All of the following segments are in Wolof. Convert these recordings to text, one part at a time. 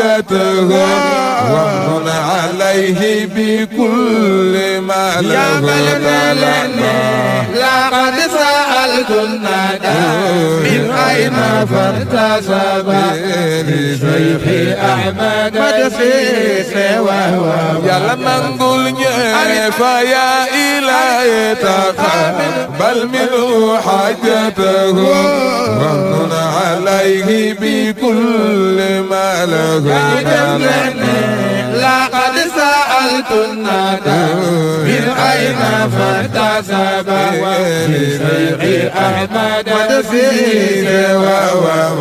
حاجته وامن عليه بكل ما له لقد سألت الندى من أين فارتسب لشيخ أحمد مدسيس وهو يلا منقولني فيا إلهي تقبل منه حاجته وامن عليه بكل ما له لقد سألت الندى من أين فارتسب لشيخ أحمد مدسيس وهو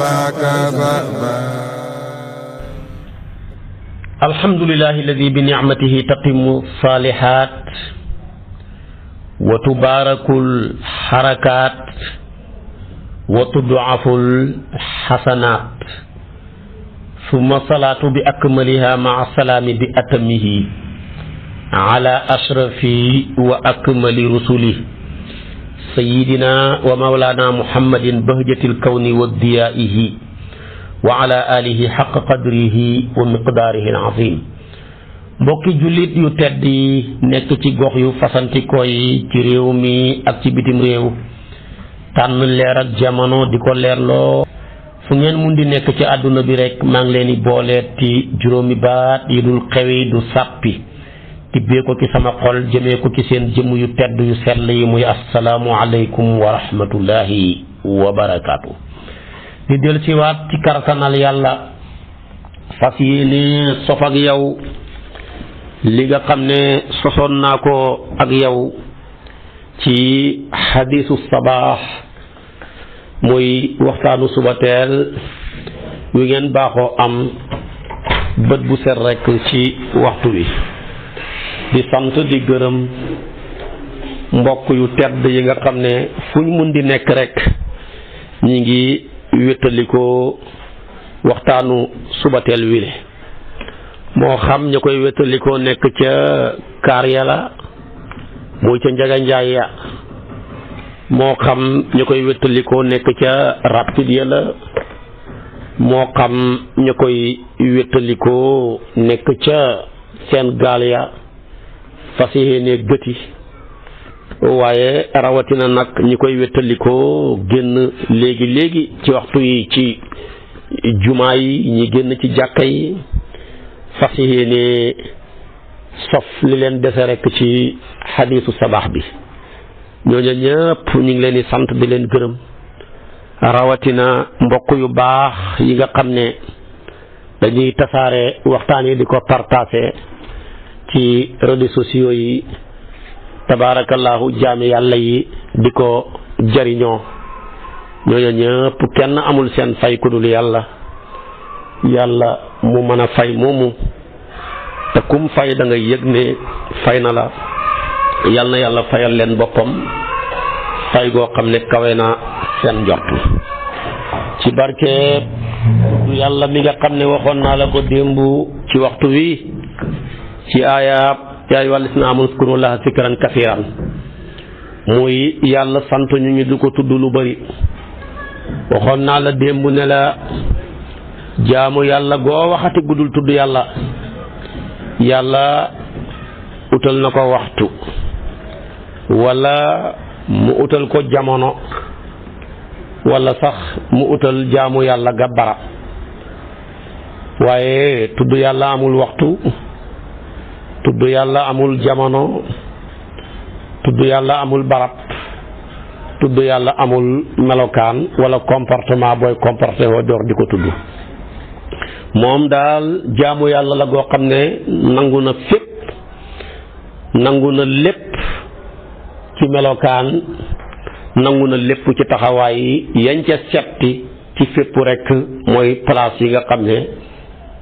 الحمد لله الذي بنعمته تتم الصالحات وتبارك الحركات وتضعف الحسنات ثم الصلاة بأكملها مع السلام بأتمه على أشرف وأكمل رسله سيدنا ومولانا محمد بهجة الكون والضيائه وعلى آله حق قدره ومقداره العظيم mbokki jullit yu tedd yi nekk ci gox yu fasantikoo yi ci réew mi ak ci bitim réew tànn leer ak jamono di ko leerloo fu ngeen mun di nekk ci àdduna bi rek maa ngi leen di booleeti juróomi baat yi dul xewi du sàppi tibbee ko ci sama xol jëmee ko ci seen jëmm yu tedd yu sell yi muy assalaamu aleykum wa rahmatullahi wa barakaatu. di del ci waat ci kartanal yàlla fas yéene sof ak yow li nga xam ne sosoon naa ko ak yow ci xadiisu sabaax muy waxtaanu subateel wi ngeen baaxoo am bët bu set rekk ci waxtu wi di sant di gërëm mbokk yu tedd yi nga xam ne fu ñu mun di nekk rekk ñi ngi wéttalikoo waxtaanu subateel wile moo xam ña koy wéttalikoo nekk ca kaar ya la muy ca njaga njaay ya moo xam ña koy wéttalikoo nekk ca rapide ya la moo xam ña koy wéttalikoo nekk ca seen gaal ya fas yéene gëti waaye rawatina nag ñi koy wéttalikoo génn léegi ci waxtu yi ci jumaa yi ñi génn ci jàkka yi fas yéene sof li leen dese rekk ci xadiisu sabaax bi ñooñu ñëpp ñu ngi leen di sant di leen gërëm rawatina mbokk yu baax yi nga xam ne dañuy tasaare waxtaan yi di ko partager ci réseaux sociaux yi tabaarakallaahu jaami yàlla yi di ko jariñoo ñooñu ñëpp kenn amul seen fay ku dul yàlla mu mën a fay moomu te kum fay da nga yëg ne fay na la yal na yàlla fayal leen boppam fay goo xam ne kawe na seen njort ci barke du yàlla mi nga xam ne waxoon naa la ko démb ci waxtu wi ci aayaab yaa ayyuhal lazina aamanu uzkurullaaha zikran kasiiran muy yàlla sant ñu du ko tudd lu bari waxoon naa la démb ne la jaamu yàlla goo waxati guddul tudd yàlla utal na ko waxtu wala mu utal ko jamono wala sax mu utal jaamu yàlla ga barab waaye tudd yàlla amul waxtu tudd yàlla amul jamono tudd yàlla amul barab tudd yàlla amul melokaan wala comportement booy comporté woo door di ko tudd moom daal jaamu yàlla la goo xam ne nangu na fépp nangu na lépp ci melokaan nangu na lépp ci taxawaay yañ ca setti ci fépp rekk mooy place yi nga xam ne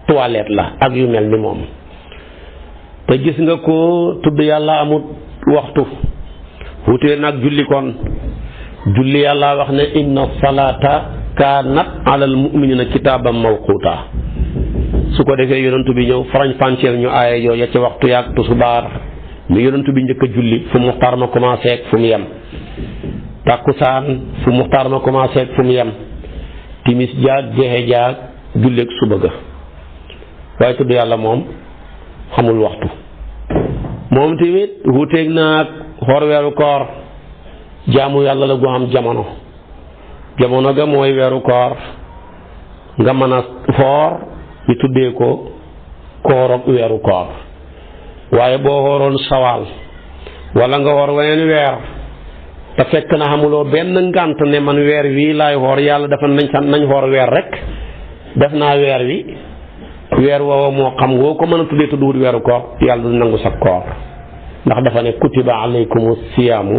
toilette la ak yu mel ni moom te gis nga ko tudd yàlla amut waxtu wutee nag julli kon julli yàlla wax ne inna salata kaanat alal mu'minina kitaaban mawquta su ko defee yonentu bi ñëw farañ fànceel ñu aaya yooya ca waxtu yaag tusubaar mi yonentu bi njëkk a julli fu muxtaar ma commencé ak fu mu yem tàkkusaan fu muxtaar ma commencé ak fu mu yem timis jaag jeexe jaag julleeg suba ga waaye tudd yàlla moom xamul waxtu. moom tamit wuuteeg naag xoor weeru koor jaamu yàlla la gu am jamono ga mooy weeru koor nga mën a foor ñu tuddee ko koorog weeru koor. waaye boo xooroon sawaal wala nga xoor weneen weer te fekk na xamuloo benn ngànt ne man weer wii laay xoor yàlla dafa nañ xoor weer rek def naa weer wi weer woowa moo xam ngoo ko mën a tuddee tudduwut weeru koor yàlla du nangu sa koor ndax dafa ne kutiba alaykumu siyaamu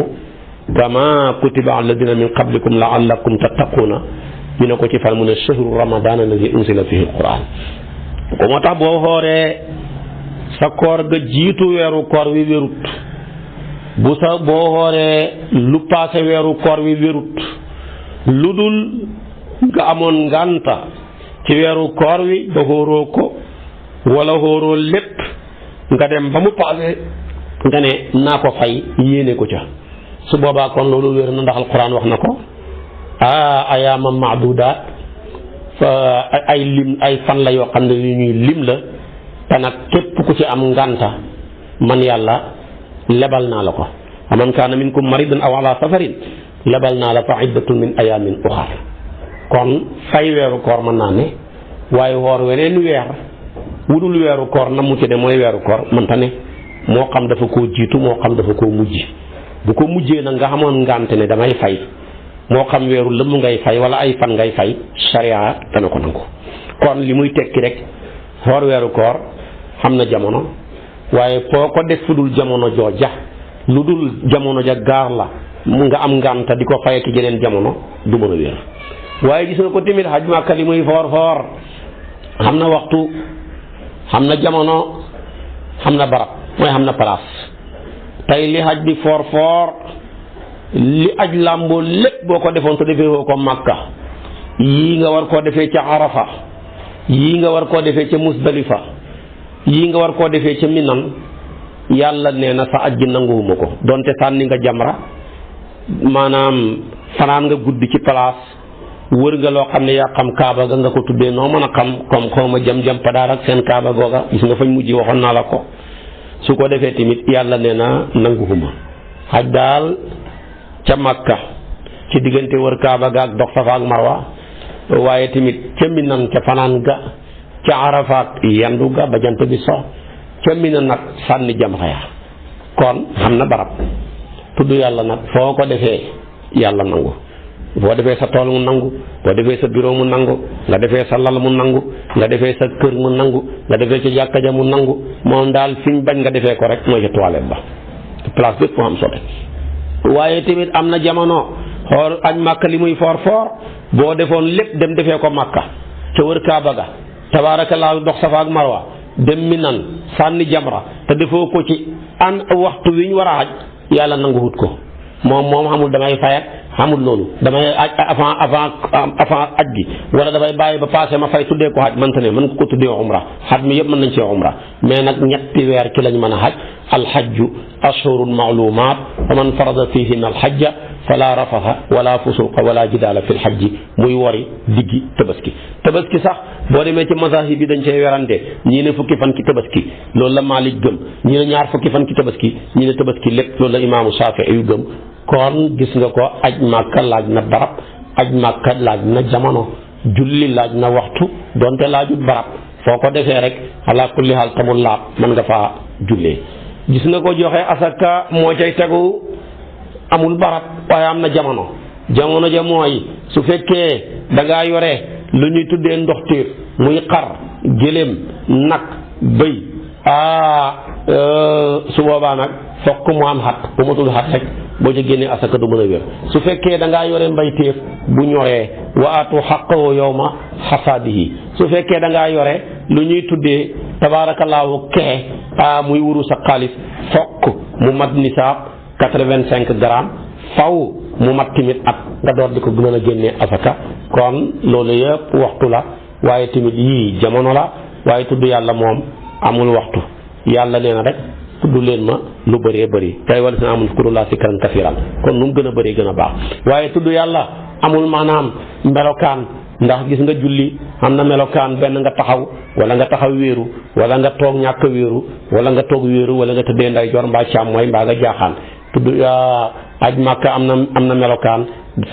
kama kutiba alladina min qablikum laallakum tattaquuna ñu ne ko ci fan mu ne shahru ramadan alladi unsila fihi alquran ko moo tax boo xooree sa koor ga jiitu weeru koor wi wérut boo xooree lu paase weeru koor wi wérut lu dul nga amoon ngànta ci weeru koor wi ba xóoroo ko wala xóoroo lépp nga dem ba mu paase nga ne naa ko fay yéene ko ca su boobaa kon loolu wér na ndax alquran wax na ko ayaama maadudaat ay fan la yoo xam ne yu ñuy lim la te nag képp ku ci am ngànta man yàlla lebal naa la ko man kaana minkum maridan aw ala safarin lebal naa la fa iddatun min ayamin uxar kon fay weeru koor mën naa ne waaye woor weneen weer wudul weeru koor na mu ci ne mooy weeru koor mënta ne moo xam dafa koo jiitu moo xam dafa koo mujj bu ko mujjee nag nga xamoon ngànte ne damay fay moo xam weeru lëmm ngay fay wala ay fan ngay fay sharia dana ko nangu. kon li muy tekki rek xoor weeru koor xam na jamono waaye foo ko def fu dul jamono jooja lu dul jamono ja gaar la mu nga am ngànta di ko fay ki jeneen jamono du mën a wér. waaye gis nga ko tamit xaj Màkka li muy foor xam na waxtu xam na jamono xam na barab mooy xam na place tey li xaj di foor li aj làmboo lépp boo ko defoon te defee woo ko Màkka yii nga war koo defee ca Arafa yii nga war koo defee ca Musdalifa yii nga war koo defee ca Minan yàlla nee na sa aj gi nanguwuma ko donte sànni nga jamra maanaam fanaan nga guddi ci place wër nga loo xam ne yaa xam kaaba ga nga ko tuddee noo mën a xam comme xaw ma jam padaar ak seen kaaba googa gis nga fañ mujj waxoon naa la ko su ko defee tamit yàlla nee na nanguwuma xaj daal ca Makka ci diggante wër kaaba ga ak dox Safa ak Marwa waaye tamit ca Minan ca fanaan ga ca Arafaat yendu ga ba jant bi so ca Minan nag sànni jamra ya kon xam na barab tudd yàlla nag foo ko defee yàlla nangu boo defee sa tool mu nangu boo defee sa bureau mu nangu nga defee sa lal mu nangu nga defee sa kër mu nangu nga defee ca jàkka ja mu nangu moom daal fi ñu bañ nga defee ko rek mooy ca toilette ba place bépp moo am sote waaye tamit am na jamono xool añ Màkka li muy foor boo defoon lépp dem defee ko Màkka ca wër Kaaba ga tabaarakallaa dox Safa ak Marwa dem Minan sànni jamra te defoo ko ci an waxtu wi ñu war a aj yàlla nanguwut ko moom xamul damay fayat xamul loolu damay aj avant aj gi wala damay bàyyi ba passé ma fay tuddee ko xaj mënta ne mën nga ko tuddee umra xaj mi yëpp mën nañ cee umra mais nag ñetti weer ci lañ mën a xaj alxajju ashhurun maalumaat fa man farada fihinna alxajja fala rafaha wala fusuqa wala jidaala fi lxajji muy wori diggi tabaski sax boo demee ci mazahib bi dañ cee werante ñii ne fukki fan ki tabaski loolu la Maalik gëm ñii ne ñaar fukki fan ki tabaski ñii ne tabaski lépp loolu la imaamu Shaafi'i yu gëm kon gis nga ko aj Màkka laaj na barab aj Màkka laaj na jamono julli laaj na waxtu donte laajut barab foo ko defee rek ala kulli haal tamul laab mën nga faa jullee gis nga ko joxe asaka moo cay tegu amul barab waaye am na jamono ja mooy su fekkee da ngaa yore lu ñuy tuddee ndoxtiir muy xar gëléem nag bëy su boobaa nag fokk mu am xat bu matul xat rek boo ca génnee asaka du mën a wér su fekkee da ngaa yore mbayteef bu ñoree wa aatu xaqahu yawma xasaadihi su fekkee da ngaa yore lu ñuy tuddee tabaarakallaahu kexe muy wuru sa xaalis fokk mu mat nisaab 85 grammes faw mu mat timit at nga door di ko mën a génnee asaka kon loolu yëpp waxtu la waaye tamit yii jamono la waaye tudd yàlla moom amul waxtu yàlla nee na rek tudd leen ma lu bëree bëri kay wala si na amul kurullaa sikran kasiran kon nu mu gën a bëree gën a baax waaye tudd yàlla amul maanaam melokaan ndax gis nga julli am na melokaan benn nga taxaw wala nga taxaw wéeru wala nga toog ñàkk wéeru wala nga toog wéeru wala nga tëddee ndeyjoor mbaa càmmooñ mbaa nga jaaxaan tudd aj Màkka am na melokaan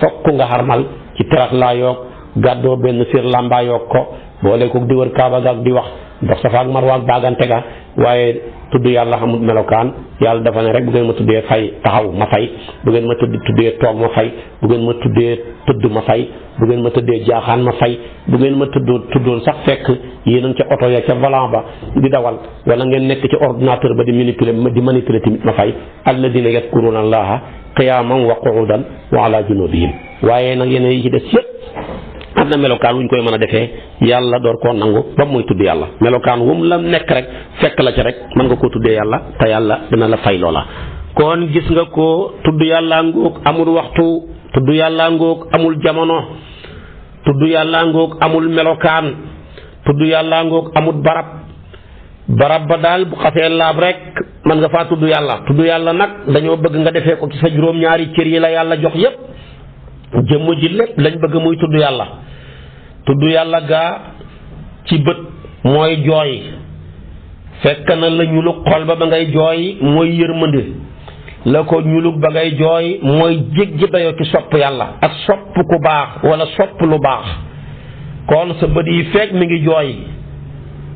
fokk nga xarmal ci terax laa yoog gàddoo benn sir làmbaa yoog ko boole ko di wër Kaaba ga ak di wax dox Safa ak Marwa ak baagante ga waaye tudd yàlla xamul melokaan yàlla dafa ne rek bu ngeen ma tuddee fay taxaw ma fay bu ngeen ma tuddee toog ma fay bu ngeen ma tuddee tëdd ma fay bu ngeen ma tëddee jaaxaan ma fay bu ngeen ma tuddoon sax fekk yéen ca oto ya ca volant ba di dawal wala ngeen nekk ci ordinateur ba di manipuler tamit ma fay alladina yadkuruna allaha qiyaman wa qu'udan wa ala junubihim waaye nag yeneen yi ci des yëpp am na melokaan wu ñu koy mën a defee yàlla door koo nangu ba muy tudd yàlla melokaan wu mu la nekk rek fekk la ca rek mën nga koo tuddee yàlla te yàlla dina la fay loola. kon gis nga ko tudd yàlla ngoog amul waxtu tudd yàlla ngoog amul jamono tudd yàlla ngoog amul melokaan tudd yàlla ngoog amul barab ba daal bu xasee laab rek mën nga faa tudd yàlla nag dañoo bëgg nga defee ko ci sa juróom-ñaari cër yi la yàlla jox yépp jëmm ji lépp lañ bëgg muy tudd yàlla gaa ci bët mooy jooy fekk na la ñulug xol ba ngay jooy mooy yërmande la ko ñulug ba ngay jooy mooy jéggi dayoo ci sopp yàlla ak sopp ku baax wala sopp lu baax kon sa bët yi fekk mi ngi jooy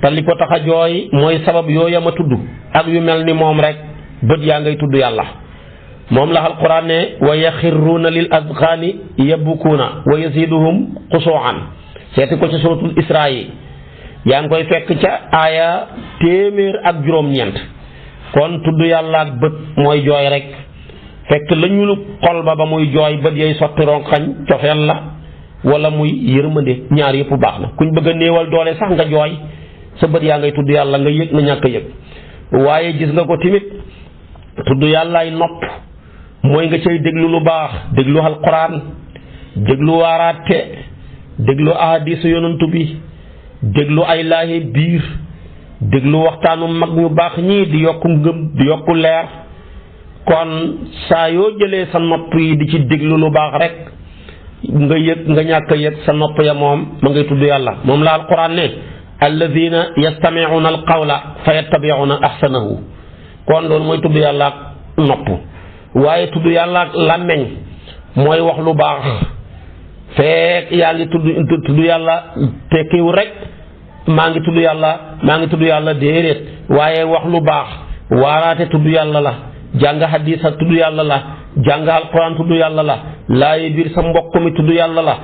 te li ko tax a jooy mooy sabab yooya ma tudd ak yu mel ni moom rek bët yaa ngay tudd yàlla moom la alquran ne wa yaxirruuna lil azqaani yabkuuna wa yaziduhum xusuuan seeti ko ci suratul isra yi yaa ngi koy fekk ca aaya 100 kon tudd yàlla ak bët mooy jooy rek fekk la ñulu xol ba muy jooy bët yay sotti ronkañ cofeel la wala muy yërmande ñaar yëpp baax na kuñ bëgg a néewal doole sax nga jooy sa bët yaa ngay tudd yàlla nga yëg na ñàkk a yëg waaye gis nga ko timit tudd yàllaay nopp mooy nga cay déglu lu baax déglu alquran déglu waaraate déglu ahadisu yonantu bi déglu ay laahi biir déglu waxtaanu mag ñu baax ñii di yokku ngëm di yokku leer kon saa yoo jëlee sa nopp yi di ci déglu lu baax rek nga yëg nga ñàkk a yëg sa nopp ya moom ma ngay tudd yàlla moom la alquran ne alladina yastami'una alqawla fa yattabi'una ahsanahu kon loolu mooy tudd yàlla ak nopp waaye tudd yàlla ak làmmeñ mooy wax lu baax fekk yaa ngi tudd yàlla tekkiwu rek maa ngi tudd yàlla déedéet waaye wax lu baax waaraate tudd yàlla la jàng hadis ak tudd yàlla la jàng alquran tudd yàlla la laaye biir sa mbokk mi tudd yàlla la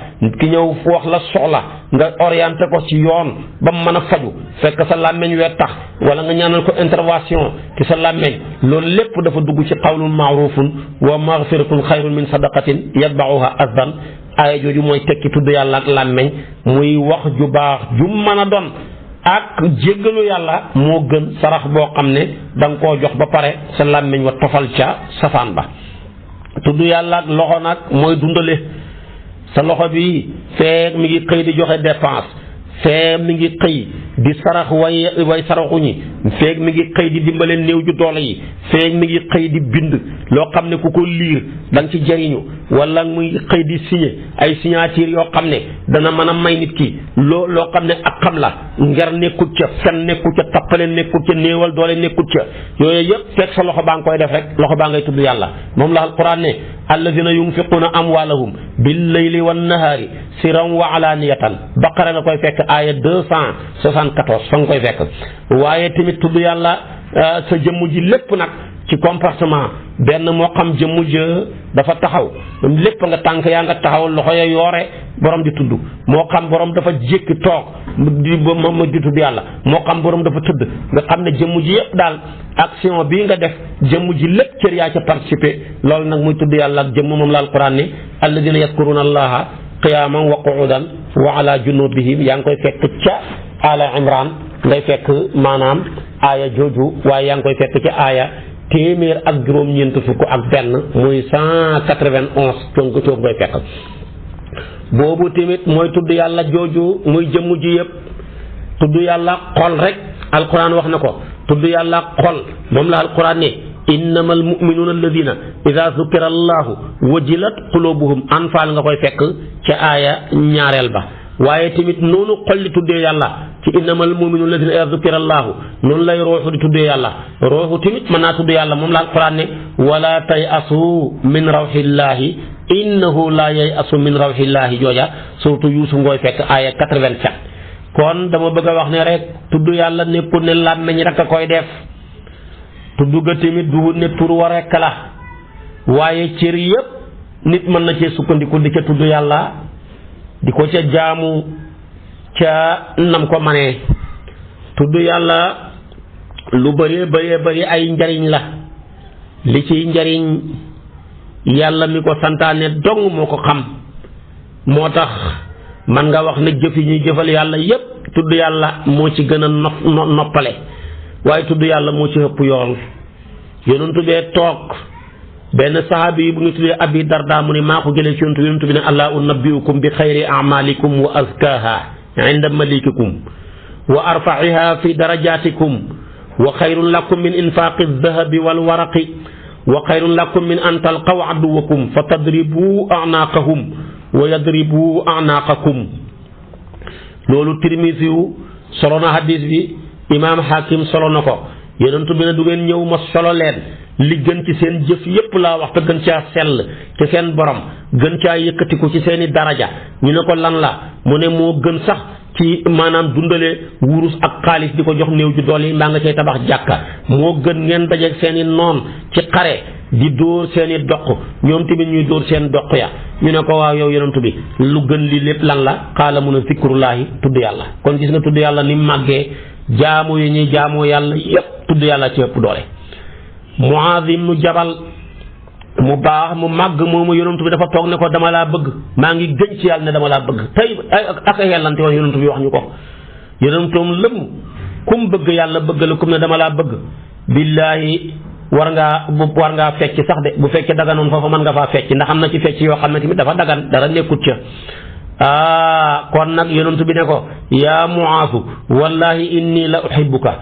ki ñëw wax la soxla nga orienté ko ci yoon ba mu mën a faju fekk sa làmmeñ wee tax wala nga ñaanal ko intervention ci sa làmmeñ loolu lépp dafa dugg ci qawlun maarufun wa maghfiratun xayrun min sadaqatin yatba'uha azdan aaya jooju mooy tekki tudd yàlla ak làmmeñ muy wax ju baax ju mën a doon ak jéggalu yàlla moo gën sarax boo xam ne da nga koo jox ba pare sa làmmeñ wa tofal ca safaan ba tudd yàlla ak loxo nag mooy dundale sa loxo bi feek mi ngi xëy di joxe dépense feek mi ngi xëy di sarax way saraxu ñi feek mi ngi xëy di dimbale néew ju doole yi feek mi ngi xëy di bind loo xam ne ku ko liir da nga ci jariñu wala muy xëy di signé ay signature yoo xam ne dana mën a may nit ki loo xam ne ak xam la nger nekkut ca fen nekkut ca tappale nekkut ca néewal doole nekkut ca yooyu yëpp fekk sa loxo baa nga koy def rek loxo baa ngay tudd yàlla moom la alquran ne alladina yunfiquna amwalahum billayli wannahaari siran wa alaniyatan baqara nga koy fekk aaya 274 fa nga koy fekk waaye tamit tudd yàlla sa jëmm ji lépp nag ci comportement benn moo xam jëmm jë dafa taxaw lépp nga tànk yaa nga taxaw loxo ya yoore borom di tudd moo xam borom dafa jékki toog di tudd yàlla moo xam borom dafa tëdd nga xam ne jëmm ji yëpp daal action bii nga def jëmm ji lépp cër yaa ca participer loolu nag muy tudd yàlla ak jëmm moom la alquran ni alladina yadkuruna allaha qiyaman wa qu'udan wa ala junubihim yaa ngi koy fekk ca ala imran ngay fekk maanaam aaya jooju waaye yaa ngi koy fekk ca aaya 151 muy 191 coog koy fekk boobu tamit mooy tudd yàlla jooju muy jëmm ji yëpp tudd yàlla xol rek alquran wax na ko tudd yàlla xol moom la alquran ne innama almuminuuna alladina ida zukira allahu wajilat qulubuhum anfaal nga koy fekk ca aaya ñaareel ba waaye tamit noonu xol li tuddee yàlla ci innamal mu'minuuna allaziina izaa zukira allaahu noonu lay rooxu di tuddee yàlla rooxu tamit mën naa tudd yàlla moom la alquran ne wala tayasu min rawxillaahi innahu laa yayasu min rawxillaahi jooja surtout Yuusuf ngooy fekk aaya 87. kon dama bëgg a wax ne rek tudd yàlla nekkul ne làmmiñ rek a koy def tudd ga tamit du ne tur wa rekk la waaye cër yépp nit mën na cee sukkandiku di ca tudd yàlla di ko ca jaamu ca nam ko manee tudd yàlla lu bëree ay njariñ la li ciy njariñ yàlla mi ko santaane dong moo ko xam moo tax man nga wax ne jëf yi ñuy jëfal yàlla yépp tudd yàlla moo ci gën a noppale waaye tudd yàlla moo ci ëpp yool yonentu bee toog benn saxaabi yi bu ñu tuddee Abi Darda mu ne maa ko jëlee ci yonentu bi ne alaa unabbiukum bi xayri amalikum wa azkaha inda malikikum wa arfaiha fi darajatikum wa xayrun lakum min infaqi aldahabi walwaraqi wa xayrun lakum min an talqaw aduwakum fa tadribu anaaqahum wa yadribu anaaqakum loolu Tirmisi yu solo na hadis bi imaam Hakim solo na ko yonentu bi ne du ngeen ñëw ma solo leen li gën ci seen jëf yépp laa wax te gën caa sell te seen borom gën caa yëkkatiku ci seeni daraja ñu ne ko lan la mu ne moo gën sax ci maanaam dundale wurus ak xaalis di ko jox néew ju dool yi mbaa nga cay tabax jàkka moo gën ngeen dajeeg seeni noon ci xare di dóor seeni doq ñoom tamit ñuy dóor seen doq ya ñu ne ko waaw yow yonentu bi lu gën li lépp lan la xaala mun a zikrullaahi tudd yàlla kon gis nga tudd yàlla ni màggee jaamu yi ñuy jaamoo yàlla yépp tudd yàlla ci ëpp doole. Muaaz ibnu Jabal mu baax mu màgg moomu yonentu bi dafa toog ne ko dama laa bëgg maa ngi gën ci yàlla ne dama laa bëgg tey ak yellante woon yonentu bi wax ñu ko yonentoom lëmm kum bëgg yàlla bëgg la kum ne dama laa bëgg billaahi war ngaa fecc sax de bu fekkee daganoon foofu mën nga faa fecc ndax am na ci fecc yoo xam ne tamit dafa dagan dara nekkut ca kon nag yonentu bi ne ko yaa Muaazu wallahi inni la uhibbuka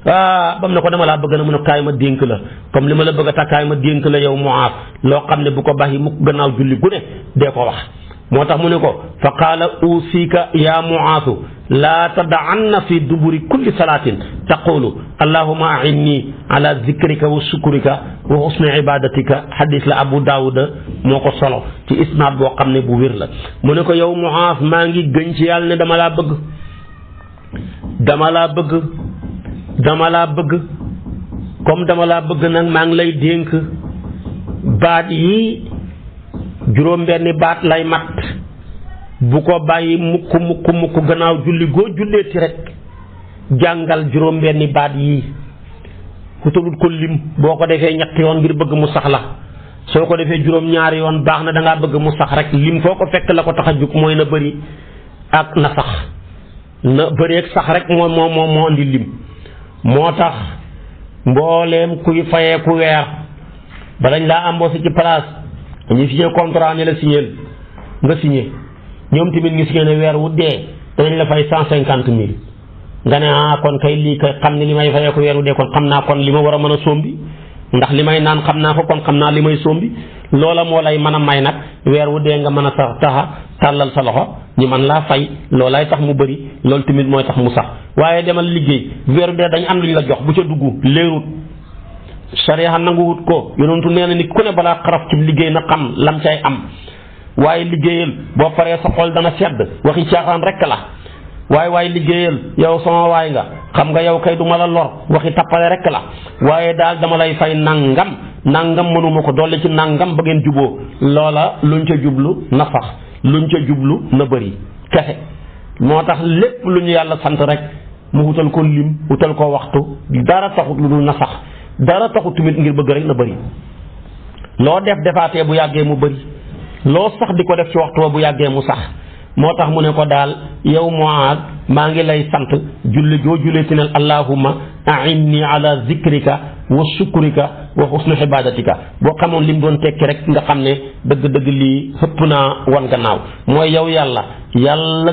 ba mu ne ko dama laa bëgg na mu ne kaay ma dénk la comme li ma la bëgg a takkaay ma dénk la yow Muaaz loo xam ne bu ko bàyyi mukk gannaaw julli gune dee ko wax moo tax mu ne ko fa qaala uusika ya Muaazu laa tada'anna fi duburi kulli salaatin taqulu allahumma a'inni ala zikrika wa shukrika wa husni ibadatika hadis la Abu Daawuda moo ko solo ci isnaad boo xam ne bu wér la mu ne ko yow Muaaz maa ngi gën ci yàlla ne dama laa bëgg comme dama laa bëgg nag maa ngi lay dénk baat yi juróom-benni baat lay mat bu ko bàyyi mukk gannaaw julli goo julleeti rek jàngal juróom-benni baat yi wutalut ko lim boo ko defee ñetti yoon ngir bëgg mu sax la soo ko defee juróom-ñaari yoon baax na dangaa bëgg mu sax rek lim foo ko fekk la ko tax a jug mooy na bëri ak na sax na bëri ak sax rek moo indi lim moo tax mbooleem kuy fayee ku weer ba dañ laa embauché ci place ñu signé contrat ne la signé nga signé ñoom tamit ñu signé ne weer wu dee danañ la fay 150,000 nga ne kon kay lii kay xam ne li may fayee ku weer wu dee kon xam naa kon li ma war a mën a sombi ndax li may naan xam naa ko kon xam naa li may sombi loola moo lay mën a may nag weer wu dee nga mën a taxa tàllal sa loxo ñi man laa fay loolaay tax mu bëri loolu tamit mooy tax mu sax waaye demal liggéey weer wu dee dañ am lu ñu la jox bu ca dugg léerut sariya nanguwut ko yonentu nee na nit ku ne balaa xaraf ci liggéey na xam lam cay am waaye liggéeyal boo paree sa xol dana sedd waxi caaxaan rekk la waaye liggéeyal yow sama waay nga xam nga yow kay du ma la lor waxi tappale rekk la waaye daal dama lay fay nangam mënuma ko dolli ci nangam ba ngeen juboo loola luñ ca jublu na fax luñ ca jublu na bëri kese moo tax lépp lu ñu yàlla sant rek mu wutal ko lim wutal ko waxtu dara taxut lu dul na sax dara taxut tamit ngir bëgg rek na bëri loo defaatee bu yàggee mu bëri loo sax di ko def ci waxtu bu yàggee mu sax moo tax mu ne ko daal yow Muaaz maa ngi lay sant julli joo julleeti nel allahumma a'inni ala zikrika wa shukrika wa husni ibadatika boo xamoon li mu doon tekki rek nga xam ne dëgg-dëgg lii xëpp naa wan gannaaw mooy yow yàlla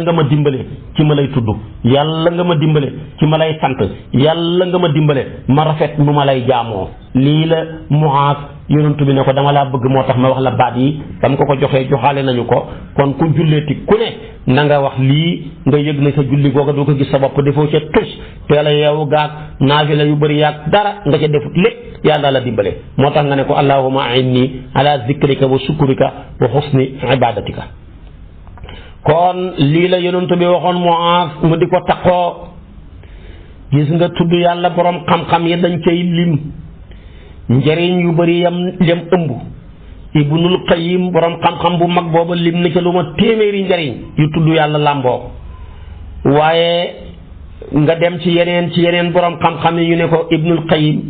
nga ma dimbale ci ma lay tudd yàlla nga ma dimbale ci ma lay sant yàlla nga ma dimbale ma rafet nu ma lay jaamoo lii la Muaaz yonent bi ne ko dama laa bëgg moo tax ma wax la baat yi ba mu ko joxee joxaale nañu ko kon ku julleeti ku ne na nga wax lii nga yëg ne sa julli googa doo ko gis sa bopp defoo ca tus teel a yeewu gaag naafila yu bëri yaag dara nga ca defut lépp yàlla la dimbale moo tax nga ne ko allahumma a'inni ala zikrika wa sukrika wa husni ibadatika kon lii la yonent bi waxoon Muaaz mu di ko taxoo gis nga tudd yàlla borom xam-xam yi dañ cay lim njëriñ yu bëri yam ëmb Ibnul Qayyim borom xam-xam bu mag booba lim na ca lu ma téeméeri njëriñ yu tudd yàlla làmboo waaye nga dem ci yeneen borom xam-xam yi ñu ne ko Ibnul Qayyim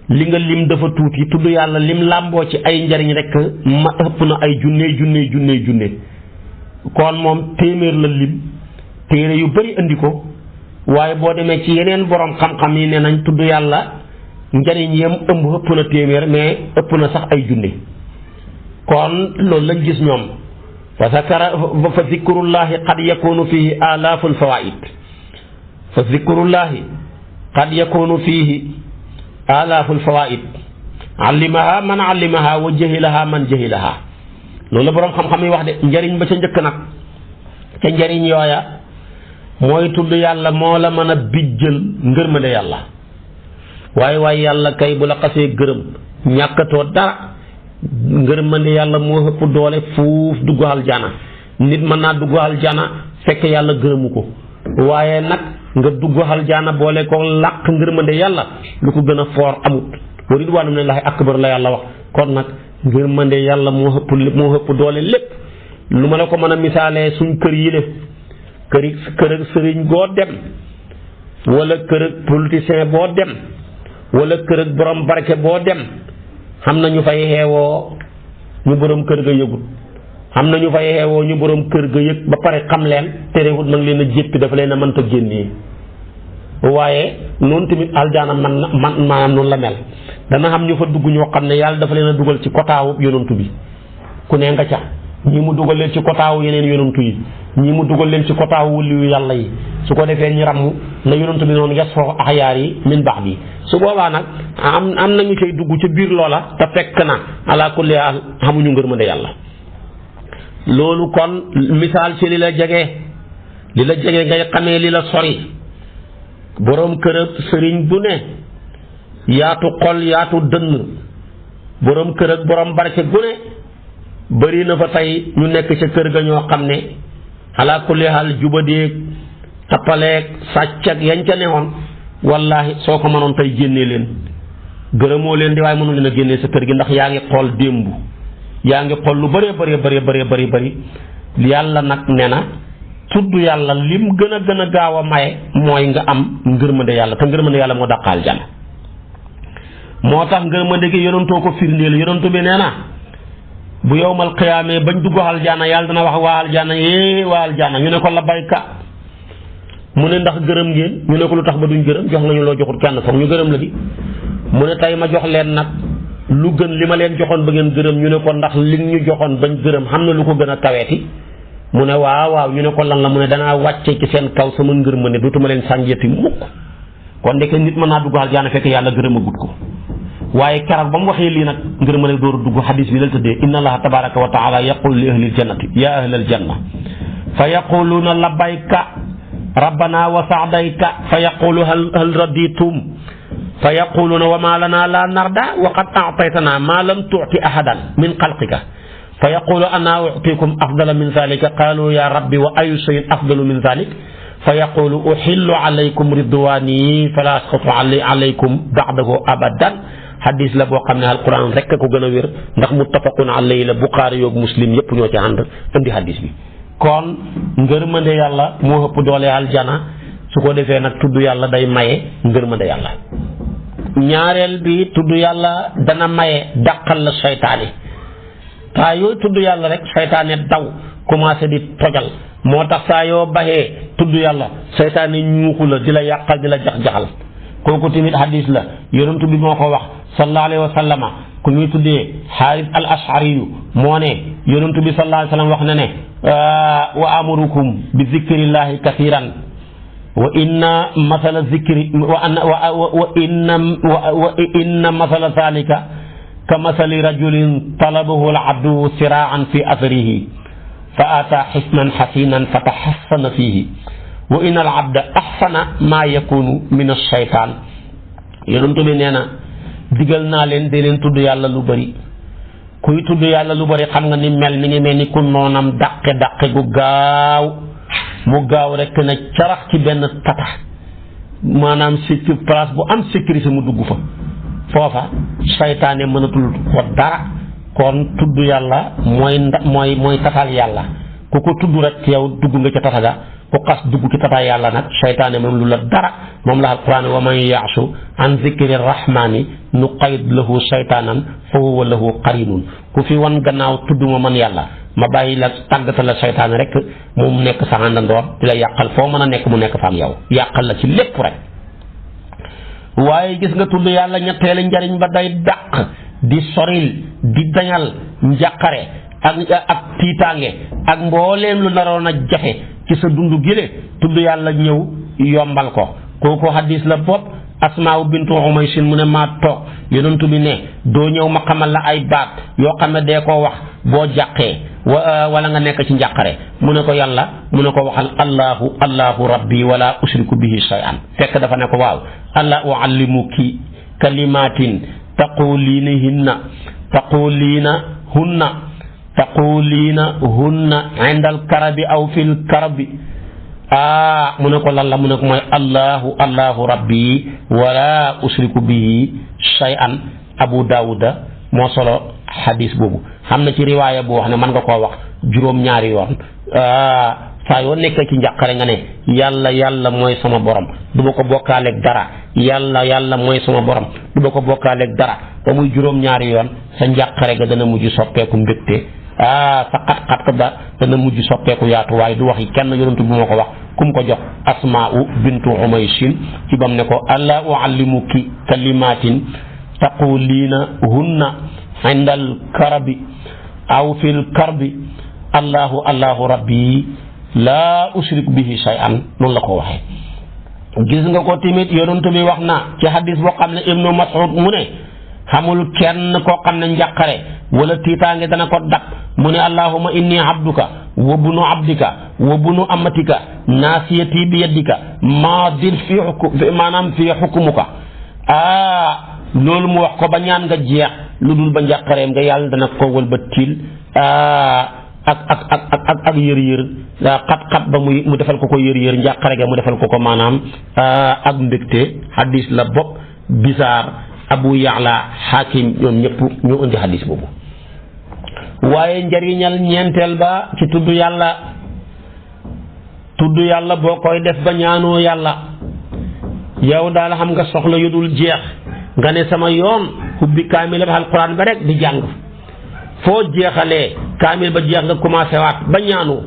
li nga lim dafa tuuti tudd yàlla lim làmboo ci ay njëriñ rek ma ëpp na ay junne kon moom téeméer la lim téere yu bëri andi ko waaye boo demee ci yeneen borom xam-xam yi ne nañ tudd yàlla njëriñ yam ëmb ëpp na téeméer mais ëpp na sax ay junne kon loolu lañ gis ñoom fa zikrullahi qad yakunu fihi alaaful fawaid fa zikrullahi qad yakunu fihi alaaful fawaid allimaha man allimaha wa jahilaha man jahilaha loolu la boroom xam-xam yi wax de njëriñ ba ca njëkk nag ca njëriñ yooya mooy tudd yàlla moo la mën a bijjal ngërmande yàlla waaye yàlla kay bu la xasee gërëm ñàkkatoo dara ngërmande yàlla moo ëpp doole fuuf dugg aljana nit mën naa dugg aljana fekk yàlla gërëmu ko waaye nag nga dugg aljana boole ko làq ngërmande yàlla lu ko gën a foor amut wa ridwaanu minallaahi akbar la yàlla wax kon nag ngërmande yàlla moo ëpp doole lépp lu ma la ko mën a misaalee suñ kër yi le kër ak sëriñ boo dem wala kër ak politicien boo dem wala kër ak borom barke boo dem xam na ñu fay xeewoo ñu borom kër ga yëgut xam na ñu fay xeewoo ñu borom kër ga yëg ba pare xam leen terewut nag leen a jéppi dafa leen a mënta génnee waaye noonu tamit aljaana man maanaam noonu la mel dana xam ñu fa dugg ñoo xam ne yàlla dafa leen a dugal ci kotaawu yonantu bi ku ne nga ca ñii mu dugal leen ci kotaawu yeneen yonantu yi ñii mu dugal leen ci kotaawu waliyu yàlla yi su ko defee ñu ràmm na yonantu bi noonu yas foo axyaar yi min baax bi su boobaa nag am nañu cay dugg ci biir loola te fekk na ala kulli haal xamuñu ngërmande yàlla loolu kon misaal ci li la jege ngay xamee li la sori boroom kër ak sëriñ bu ne yaatu xol yaatu dënn boroom kër ak boroom barke gu ne bëri na fa tey ñu nekk ca kër ga ñoo xam ne ala kulli haal jubadeeg tappaleeg sàcc ak yañ ca newoon wallaahi soo ko mënoon tey génnee leen gërëmoo leen di waaye mënu leen a génnee sa kër gi ndax yaa ngi xool démb yaa ngi xool lu bëri yàlla nag ne na tudd yàlla lim gën a gaaw a maye mooy nga am ngërmande yàlla te ngërmande yàlla moo dàqaal jana moo tax ngërmande gi yonantoo ko firndeel yonantu bi nee na bu yowmal qiyaamee bañ dugg aljana yàlla dana wax waa aljana ñu ne ko labbayka mu ne ndax gërëm ngeen ñu ne ko lu tax ba duñ gërëm jox nga ñu loo joxut kenn foog ñu gërëm la di mu ne tey ma jox leen nag lu gën li ma leen joxoon ba ngeen gërëm ñu ne ko ndax li ñu joxoon bañ gërëm xam na lu ko gën a kaweeti mu ne waaw ñu ne ko lan la mu ne danaa wàcce ci seen kaw sama ngërmande dootuma leen sànjeti mukk kon ndeke nit mën naa dugg aljana fekk yàlla gërëmagut ko waaye keroog ba mu waxee lii nag ngërmande door a dugg xadis bi la tëddee inna allaha tabaraka wa taala yaqulu li ahlil jannati ya ahlal janna fa yaquluuna labbayka rabbana wa saadayka fa yaqulu hal raditum fa yaquluuna wa ma lana la narda wa qad a'taytana ma lam tu'ti ahadan min xalqika fa yaqulu ana u'tikum afdala min dhalika qalu ya rabbi wa ayu shay'in afdalu min dhalik fa yaqulu uhillu alaykum ridwani fala asqatu alaykum ba'dahu abadan hadis la boo xam ne alquran rek ko gën a wér ndax muttafaqun alayhi la Buxaari yoog Muslim yépp ñoo ci ànd indi hadis bi kon ngërmande yàlla moo ëpp doole aljana su ko defee nag tudd yàlla day maye ngërmande yàlla ñaareel bi tudd yàlla dana maye dàqal la seytaane saa yooyu tudd yàlla rek seytaane daw commencé di tojal moo tax saa yoo baxee tudd yàlla seytaane ñuuxu la di la yàqal di la jax-jaxal kooku tamit hadis la yonentu bi moo ko wax sallallahu alayhi wa sallama ku ñuy tuddee Xaaris al Ashariyu moo ne yonentu bi sallallahu alayhi wa sallam wax na ne wa amurukum bi zikrillahi kathiran wa inna masala zikri wa inna masala zalika ka masali rajulin talabahu al abdu siraan fi atharihi fa ata xisnan xasinan fa taxassana fihi wa in al abda axsana maa yakunu min alcheytaan yonent bi nee na digal naa leen de leen tudd yàlla lu bëri kuy tudd yàlla lu bëri xam nga ni mel mi ngi mel ni ku noonam dàqe gu gaaw mu gaaw rek na carax ci benn tata maanaam si ci place bu am sécurité mu dugg fa foofa saytaane mënatul ko dara kon tudd yàlla mooy tatal yàlla ku ko tudd rek yow dugg nga ca tata ga ku xas dugg ci tata yàlla nag saytaane moom lu la dara moom la alquran wa man yaasu an zikri rahmani nuqayyid lahu saytaanan fa huwa lahu qarinun ku fi wan gannaaw tudd ma man yàlla ma bàyyi la tàggatal la saytaane rek moom nekk sa àndandoor di la yàqal foo mën a nekk mu nekk fa am yow yàqal la ci lépp rek. waaye gis nga tudd yàlla ñetteelu njariñ ba day dàq di soril di dañal njàqare ak tiitaange ak mbooleem lu naroon a jafe ci sa dundu gile tudd yàlla ñëw yombal ko kooku hadis la bopp Asmaa bintu Umaysin mu ne maa toog yonentu bi ne doo ñëw ma xamal la ay baat yoo xam ne dee koo wax boo jàqee wala nga nekk ci njàqare mu ne ko yàlla mu ne ko waxal allahu rabbi wala ushriku bihi shay'an fekk dafa ne ko waaw alla uallimuki kalimatin taquliina hunna indal karabi aw fil karabi mu ne ko lan la mu ne ko mooy allahu rabbi wala usriku bihi shay'an Abu Daawuda moo solo hadis boobu xam na ci riwaaya boo wax ne mën nga koo wax juróom-ñaari yoon saa yoo nekk ci njàqare nga ne yàlla mooy sama borom du ma ko bokkaaleeg dara yàlla mooy sama borom du ma ko bokkaaleeg dara ba muy juróom-ñaari yoon sa njàqare ga dana mujj soppeeku mbégte sa xat-xat ba dana mujj soppeeku yaatu waaye du wax yi kenn yonent bu ma ko wax kum ko jox Asmaa'u bintu Umaysin ci bam ne ko alla uallimuki kalimatin taquliina hunna indal karabi aw fil karbi allahu rabbi laa ushrik bihi shay'an noonu la ko waxee. gis nga ko tamit yonent bi wax na ci hadis boo xam ne Ibnu Mas'ud mu ne xamul kenn koo xam ne njàqare wala tiitaange dana ko dak mu ne allahumma inni abduka wa bunu abdika wa bunu amatika naasiyati bi yaddika maadin fi xukumuka loolu mu wax ko ba ñaan nga jeex lu dul ba njàqareem nga yàlla dana ko wëlbatil ak yër-yër xat-xat ba mu defal ko yër-yër njàqare ga mu defal ko maanaam ak mbégte hadis la bopp bisaar Abu Ya'la Hakim ñoom ñëpp ñoo indi hadis boobu. waaye njariñal ñeenteel ba ci tudd yàlla boo koy def ba ñaanoo yàlla yow daal xam nga soxla yu dul jeex nga ne sama yoon ubbi kaamil ba alquran ba rek di jàng foo jeexalee kaamil ba jeex nga commencé waat ba ñaanoo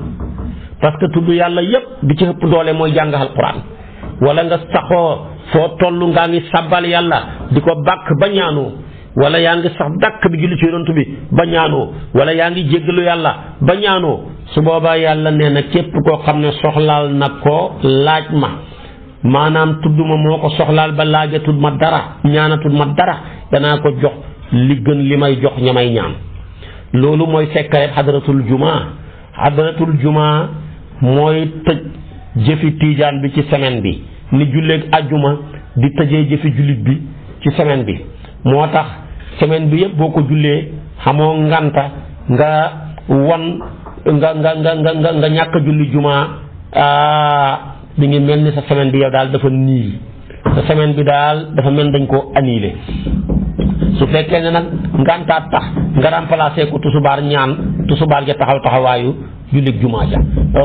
parce que tudd yàlla yépp bi ci ëpp doole mooy jàng alquran wala nga saxoo foo tollu ngaa ngi sabbal yàlla di ko bàkk ba ñaanoo wala yaa ngi sax dàkk bi julli ci yonent bi ba ñaanoo wala yaa ngi jéggalu yàlla ba ñaanoo su boobaa yàlla nee na képp koo xam ne soxlaal na ko laaj ma maanaam tudd ma moo ko soxlaal ba laajatul ma dara ñaanatul ma dara danaa ko jox li gën li may jox ña may ñaan loolu mooy sekkareeb xadaratul jumaa mooy tëj jëfi tiijaan bi ci semaine bi ni julleeg ajjuma di tëjee jëfi jullit bi ci semaine bi moo tax semaine bi yëpp boo ko jullee xamoo nganta nga ñàkk julli jumaa di ngi mel ni sa semaine bi yow daal dafa niil sa semaine bi daal dafa mel dañ koo annulé su fekkee ne nag ngantaat tax nga remplacé ko tusubaar ja taxawaayu jullit jumaa ja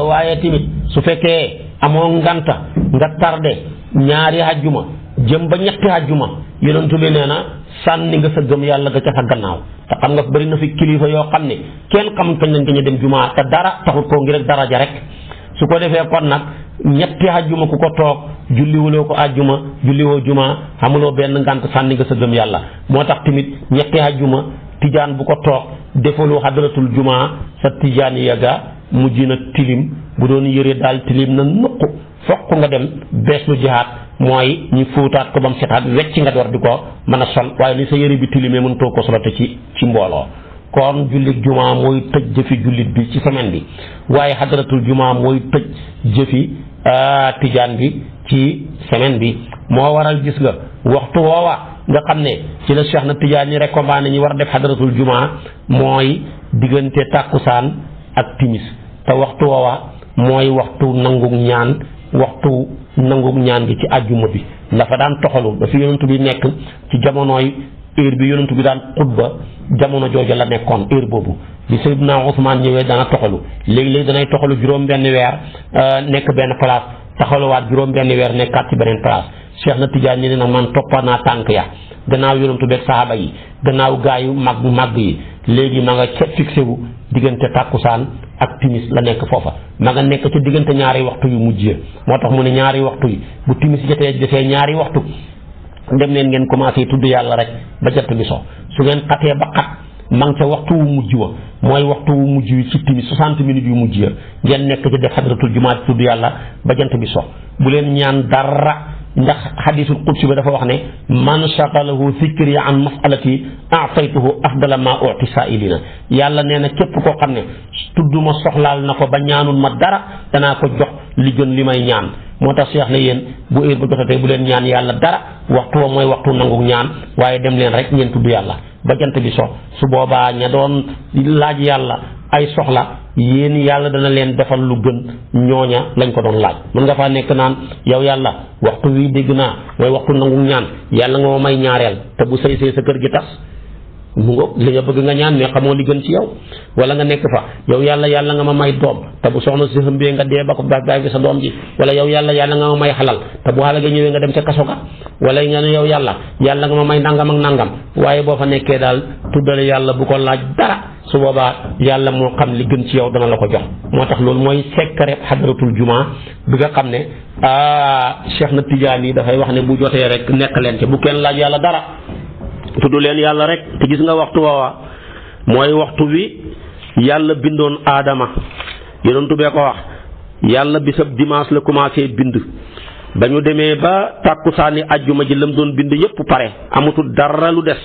waaye tamit su fekkee amoo nganta nga tardé ñaari hajjuma jëm ba ñetti hajjuma yonent bi nee na sànni nga sa gëm yàlla ga ca sa gannaaw te xam nga bari na fi kilifa yoo xam ne kenn xam kañ lañ ñu dem jumaa te dara taxut koo ngir daraja rek su ko defee kon nag ñetti hajjuma ku ko toog julliwuloo ko ajjuma julliwoo jumaa xamuloo benn ngant sànni nga sa gëm yàlla moo tax tamit ñetti hajjuma tijaan bu ko toog defaloo xadaratul jumaa sa tijaan yaga mujj na tilim bu doon yëre daal tilim na nuq fokk nga dem bees lu jihaat mooy ñu fóotaat ko ba mu setaat wecc nga door di ko mën a sol waaye ni sa yëre bi tilimee mën too ko solate ci mbooloo. kon jullit jumaa mooy tëj jëfi jullit bi ci semaine bi waaye xadaratul jumaa mooy tëj jëfi tijaan bi ci semaine bi moo waral gis nga waxtu woowa nga xam ne ci la Cheikh na tijaan ñi recommandé ñi war a def xadaratul jumaa mooy diggante tàkkusaan ak timis te waxtu woowa mooy waxtu nangug ñaan gi ci àjjuma bi dafa daan toxalu dafa yonent bi nekk ci jamonooy heure bi yonent bi daan xutba jamono jooju la nekkoon heure boobu bi Seydina Ousmane ñëwee dana toxalu léegi-léegi danay toxalu juróom-benn weer nekk benn place taxaluwaat juróom-benn weer nekkaat ci beneen place Cheikh na Tijaan ñi ne nag man toppa naa tànk ya gannaaw yonent bi ak saxaaba yi gannaaw gaayu màgg yi léegi ma nga ca fixé wu diggante tàkkusaan ak timis la nekk foofa ma nga nekk ca diggante ñaari waxtu yu mujj ya moo tax mu ne ñaari waxtu yi bu timis jotee defee ñaari waxtu dem leen ngeen commencé tudd yàlla rek ba jant bi so su ngeen xatee ba xat ma nga ca waxtu wu mujj wa mooy waxtu wu mujj wi ci timis 60 minutes yu mujj ya ngeen nekk ci def xadratul jumaa tudd yàlla ba jant bi so bu leen ñaan dara ndax xadisul qudsi ba dafa wax ne man shaqalahu zikri an masalati ataytuhu afdala ma uti saailina yàlla nee na képp koo xam ne tudduma soxlaal na ko ba ñaanul ma dara danaa ko jox li gën li may ñaan moo tax Cheikh ne yéen bu heure ba jotatee bu leen ñaan yàlla dara waxtu wa mooy waxtu nangu ñaan waaye dem leen rek ngeen tudd yàlla ba jant bi so su boobaa ña doon laaj yàlla ay soxla yéen yàlla dana leen defal lu gën ñooña lañ ko doon laaj mën nga faa nekk naan yow yàlla waxtu wi dégg naa mooy waxtu nangu ñaan yàlla nga ma may ñaareel te bu sëy sa kër gi tas mu ngoog li nga bëgg nga ñaan mais xamoo li gën ci yow wala nga nekk fa yow yàlla nga ma may doom te bu soxna si xëmbee nga dee ba ko bàyyi fi sa doom ji wala yow yàlla nga ma may xalal te bu xale ga ñëwee nga dem ca kaso ga wala nga ne yow yàlla nga ma may nangam ak nangam waaye boo fa nekkee daal tuddale yàlla bu ko laaj dara su boobaa yàlla moo xam li gën ci yow dana la ko jox moo tax loolu mooy secret xadratul jumaa bi nga xam ne Cheikh na Tijaan yi dafay wax ne bu jotee rek nekk leen ci bu kenn laaj yàlla dara tudd leen yàlla rek te gis nga waxtu woowa mooy waxtu wi yàlla bindoon aadama yonentu bee ko wax yàlla bisab dimanche la commencé bind ba ñu demee ba tàkkusaani ajjuma ji lam doon bind yépp pare amatul dara lu des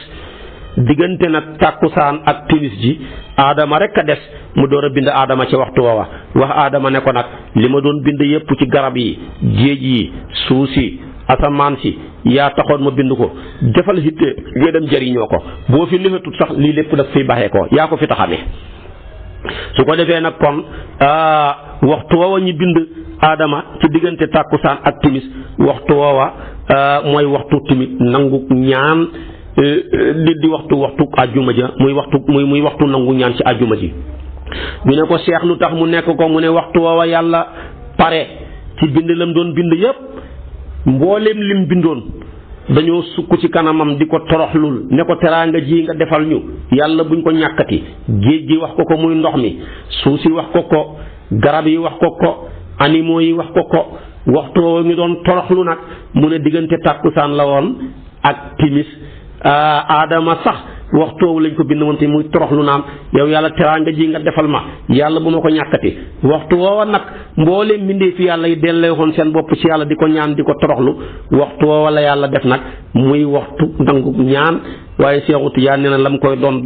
diggante nag tàkkusaan ak timis ji aadama rek a des mu door a bind aadama ci waxtu woowa wax aadama ne ko nag li ma doon bind yépp ci garab yi géej yi suuf si asamaan si yaa taxoon ma bind ko defal hitte nga dem jëriñoo ko boo fi lifatut sax lii lépp daf fiy baxee ko yaa ko fi taxamee su ko defee nag kon waxtu woowa ñu bind aadama ci diggante tàkkusaan ak timis waxtu woowa mooy waxtu timit nangu ñaan di waxtu àjjuma ja muy waxtu nangu ñaan ci àjjuma ji ñu ne ko Cheikh lu tax mu nekk ko mu ne waxtu woowa yàlla pare ci bind lam doon bind yépp mbooleem lim bindoon dañoo sukk ci kanamam di ko toroxlul ne ko teraanga ji nga defal ñu yàlla buñ ko ñàkkati géej gi wax ko muy ndox mi suuf si wax ko garab yi wax ko animaux yi wax ko waxtu woowu ñu doon toroxlu nag mu ne diggante tàkkusaan la woon ak timis aadama sax waxtu woowu lañ ko bind woon te muy toroxlu naan yow yàlla teraanga ji nga defal ma yàlla bu ma ko ñàkkati waxtu woowa nag mbooleem mbindee fi yàlla yi dellee woon seen bopp ci yàlla di ko ñaan di ko toroxlu waxtu woowa la yàlla def nag muy waxtu nangu ñaan waaye Seexu Tijaan nee na lam koy doon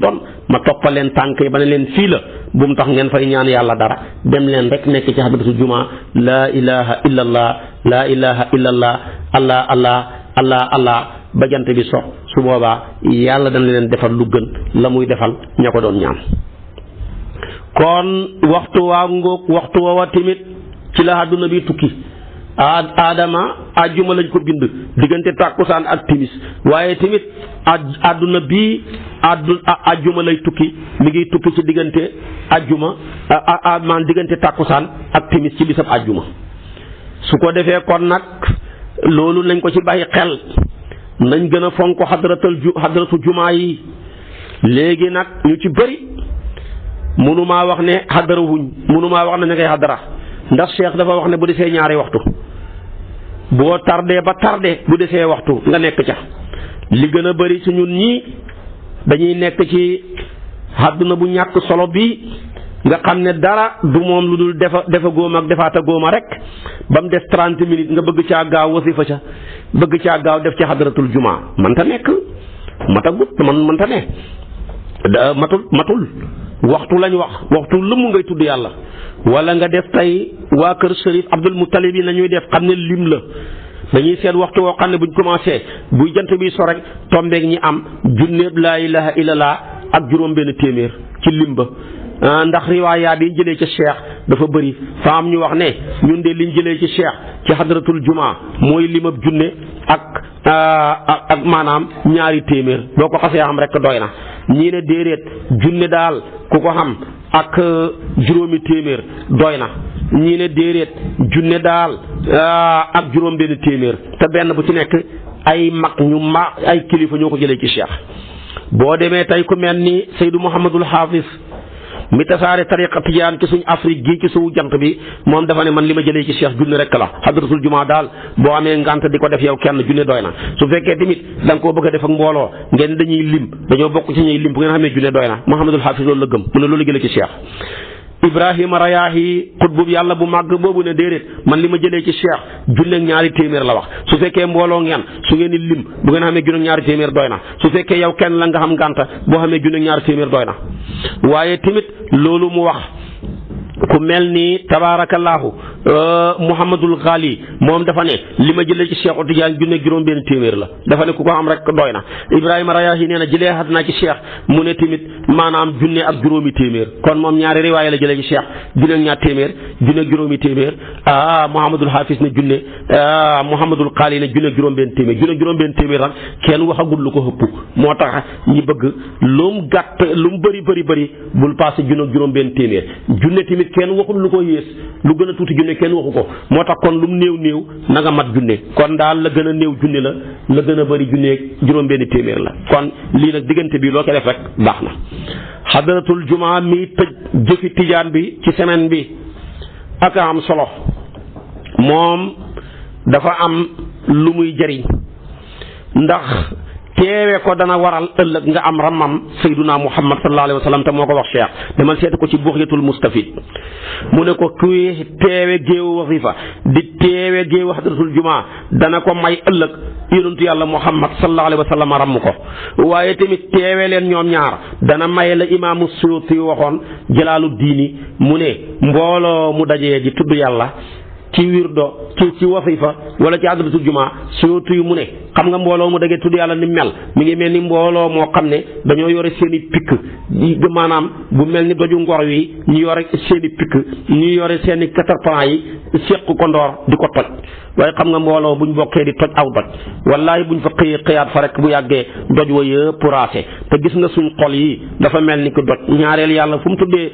ma toppal leen tànk yi ba ne leen fii la bu mu tax ngeen fay ñaan yàlla dara dem leen rek nekk ci xadratu jumaa laa ilaha illallah laa ilaha illallah allah allah allah allah ba jant bi so su boobaa yàlla dana leen defal lu gën la muy defal ña ko doon ñaan kon waxtu waa ngoog waxtu woowa tamit ci la àdduna bi tukki aadama àjjuma lañ ko bind diggante tàkkusaan ak timis waaye tamit àdduna bi àjjuma lay tukki mi ngi tukki ci diggante àjjuma man diggante tàkkusaan ak timis ci bisab àjjuma su ko defee kon nag loolu nañ ko ci bàyyi xel nañ gën a fonk xadratu jumaa yi léegi nag ñu ci bëri mënumaa wax ne xadara wuñ mënumaa wax ne na ngay xadara ndax Cheikh dafa wax ne bu desee ñaari waxtu boo tardé ba tardé bu desee waxtu nga nekk ca li gën a bëri su ñun ñii dañuy nekk ci àdduna bu ñàkk solo bi nga xam ne dara du moom lu dul defa góoma ak defaata góoma rek ba mu des 30 minutes nga bëgg caa gaaw wasifa ca bëgg caa gaaw def ci xadratul jumaa mënta nekk matagut mënta ne matul waxtu lañ wax waxtu lëmm ngay tudd yàlla wala nga def tey waa kër Sharif Abdul Muttalib yi nañuy def xam ne lim la dañuy seet waxtu woo xam ne buñ commencé buy jant bi so rek tombeeg ñi am junneeb laa ilaha illallah ak juróom benn téeméer ci lim ba ndax riwaayaat yi jëlee ci cheikh dafa bëri fa am ñu wax ne ñun de liñ jëlee ci cheikh ci xadratul jumaa mooy limab junne ak maanaam ñaari téeméer boo ko xasee xam rek doy na ñii ne déedéet junne daal ku ko xam ak juróomi téeméer doy na ñii ne déedéet junne daal ak juróom benn téeméer te benn bu ci nekk ay mag ay kilifa ñoo ko jëlee ci cheikh boo demee tey ku mel ni Seydou Mouhamadul Hafiz mi tasaare tariqa tijaan ci suñ Afrique gii ci suwu jant bi moom dafa ne man li ma jëlee ci cheikh junne rek la xadratul jumaa daal boo amee ngant di ko def yow kenn junne doy na su fekkee tamit da nga koo bëgg a def ak mbooloo ngeen dañuy lim dañoo bokk ci ñuy lim bu ngeen xamee junne doy na Mouhamadul Hafiz loolu la gëm mu ne loolu jëlee ci cheikh Ibrahima Rayaahi xutbu yàlla bu màgg boobu ne déedéet man li ma jëlee ci cheikh junne ak ñaari téeméer la wax su fekkee mbooloo ngeen su ngeen di lim bu ngeen xamee junne ak ñaari téeméer doy na su fekkee yow kenn la nga xam ngànta boo xamee junne ak ñaari téeméer doy na waaye tamit loolu mu wax ku mel ni tabaarakallaahu Muhammadul Ghali moom dafa ne li ma jëlee ci Cheikh Tidiane junne juróom benn téeméer la dafa ne ku ko am rek doy na Ibrahima Rayaahi nee na jëlee xat naa ci Cheikh mu ne tamit maanaam junne ak juróomi téeméer kon moom ñaari riwaaya la jëlee ci Cheikh junne ak ñaar téeméer junne ak juróomi téeméer Muhammadul Hafiz ne junne Muhammadul Ghali ne junne ak juróom benn téeméer junne ak juróom benn téeméer nag kenn waxagul lu ko ëpp moo tax ñi bëgg lu mu gàtt lu mu bëri bul passé junne ak juróom benn téeméer junne tamit kenn waxul lu ko yées lu gën a tuuti junne kenn waxu ko moo tax kon lu mu néew na nga mat junne kon daal la gën a néew junne la gën a bëri junne juróom benn téeméer la kon lii nag diggante bi loo ko def rek baax na xadratul jumaa mi tëj jëfi tijaan bi ci semaine bi ak am solo moom dafa am lu muy jëriñ ndax teewe ko dana waral ëllëg nga am ramam sayduna muhammad sallallahu alayhi wa sallam te moo ko wax cheikh demal seeti ko ci buxyatul mustafid mu ne ko kuy teewe géewu wasifa di teewe géewu hadratul jumaa dana ko may ëllëg yonentu yàlla muhammad sallallahu alayhi wa sallam ramm ko waaye tamit teewe leen ñoom ñaar dana may la imaamu suyuti waxoon jalaalu diini mu ne mbooloo mu dajee di tudd yàlla ci wirdo ci wasifa wala ci hadratul jumaa suyuti mu ne xam nga mbooloo mu dagee tudd yàlla ni mel mi ngi mel ni mbooloo moo xam ne dañoo yore seen i pikk maanaam bu mel ni doju ngor wi ñu yore seen i pikk ñu yore seen i caterpillar yi séq ko ndoor di ko toj waaye xam nga mbooloo buñ bokkee di toj aw doj wallahi buñ fa xëyaat fa rek bu yàggee doj wa yëpp raase te gis nga suñ xol yi dafa mel ni ko doj ñaareel yàlla fu mu tuddee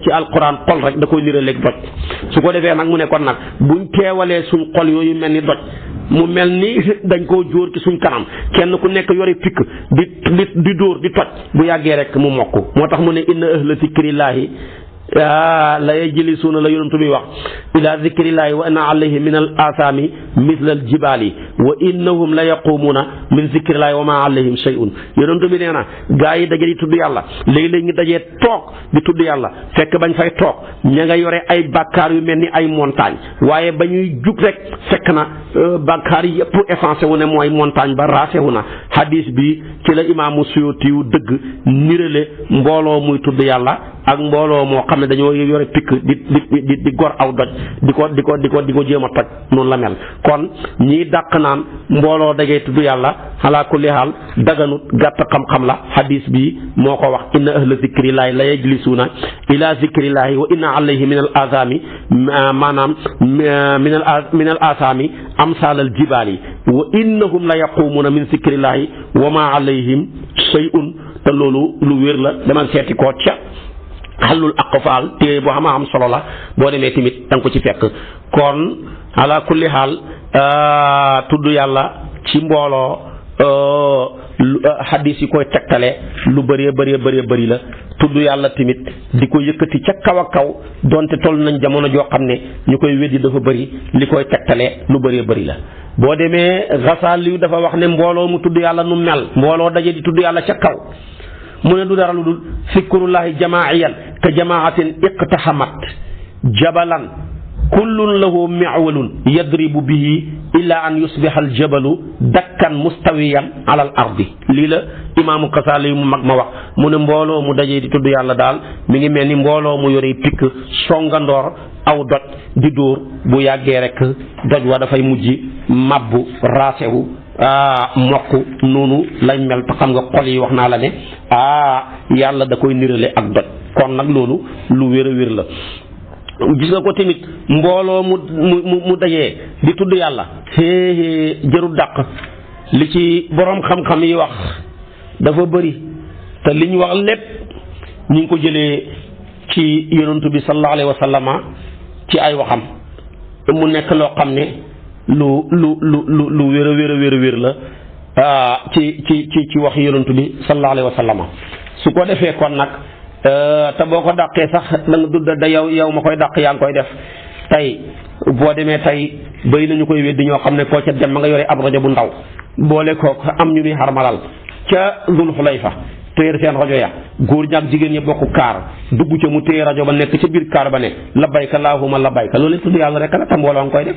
ci alquran xol rek da koy niraleeg doj su ko defee nag mu ne kon nag buñ teewalee suñ xol yooyu mel ni doj mu mel ni dañ koo jóor ci suñ kanam kenn ku nekk yore pikk di dóor di toj bu yàggee rek mu mokk moo tax mu ne inna ahla zikrillaahi la yajlisuuna la yonentu bi wax ila zikrillaahi wa inna alayhi min al asaami misla al jibaali wa innahum la yaquumuuna min zikrillaahi wa ma alayhim shay'un yonentu bi nee na gaa yi daje di tudd yàlla léegi-léegi ñu dajee toog di tudd yàlla fekk bañ fay toog ña nga yore ay bàkkaar yu mel ni ay montagne waaye ba ñuy jug rek fekk na bàkkaar yëpp effacé wu ne mooy montagne ba raase wu na hadis bi ci la imaamu Suyuti yu dëgg nirale mbooloo muy tudd yàlla ak mbooloo moo xam ne dañoo yore pikk di gor aw doj di ko jéem a toj noonu la mel kon ñii dàq naan mbooloo dagee tudd yàlla ala kulli haal daganut gàtt xam-xam la hadis bi moo ko wax inna ahla zikrillaahi la yajlisuuna ila zikrillaahi wa inna alayhi min al azami maanaam min al asami amsal al jibaali wa innahum la yaquumuuna min zikrillaahi wa ma alayhim shay'un te loolu lu wér la demal seeti ko ca xallul aqfaal te boo xam solo la boo demee tamit danga ko ci fekk kon ala kulli xaal tudd yàlla ci mbooloo hadis yi koy tegtale lu bëree la tudd yàlla tamit di ko yëkkati ca kaw a kaw donte toll nañ jamono joo xam ne ñu koy weddi dafa bëri li koy tegtale lu bëree la boo demee Ghazali dafa wax ne mbooloo mu tudd yàlla nu mel mbooloo daje di tudd yàlla ca kaw mu ne du dara lu dul zikrullahi jamaa'iyan ka jamaatin iqtahamat jabalan kullun lahu mi'walun yadribu bihi illa an yusbiha aljabalu dakkan mustawiyan ala al ardi. lii la imaamu Kasaali mu mag ma wax mu ne mbooloo mu dajee di tudd yàlla daal mi ngi mel ni mbooloo mu yore pikk songandoor aw doj di dóor bu yàggee rek doj wa dafay mujj mabbu raasewu mokk noonu lañ mel te xam nga xol yi wax naa la ne yàlla da koy nirale ak doj. kon nag loolu lu wér a wér la. gis nga ko tamit mbooloo mu dajee di tudd yàlla jërul dàq li ci boroom xam-xam yi wax dafa bëri te li ñu wax lépp ñu ngi ko jëlee ci yonantu bi sallallahu alayhi wa sallama ci ay waxam mu nekk loo xam ne lu wér a wér la ci wax yonantu bi sallallahu alayhi wa sallama su ko defee kon nag te boo ko dàqee sax da nga dudd da yow ma koy dàq yaa ngi koy def tey boo demee tey bëri nañu koy weddi ñoo xam ne koo ca dem ma nga yore ab rajo bu ndaw boole kook am ñu nuy xarmalal ca Dul Xulayfa téer seen rajo ya góor ñaak jigéen ñi bokk kaar dugg ca mu téye rajo ba nekk ca biir kaar ba ne labbayka laahumma labbayka loolu tudd yàlla rek la te mbooloo nga koy def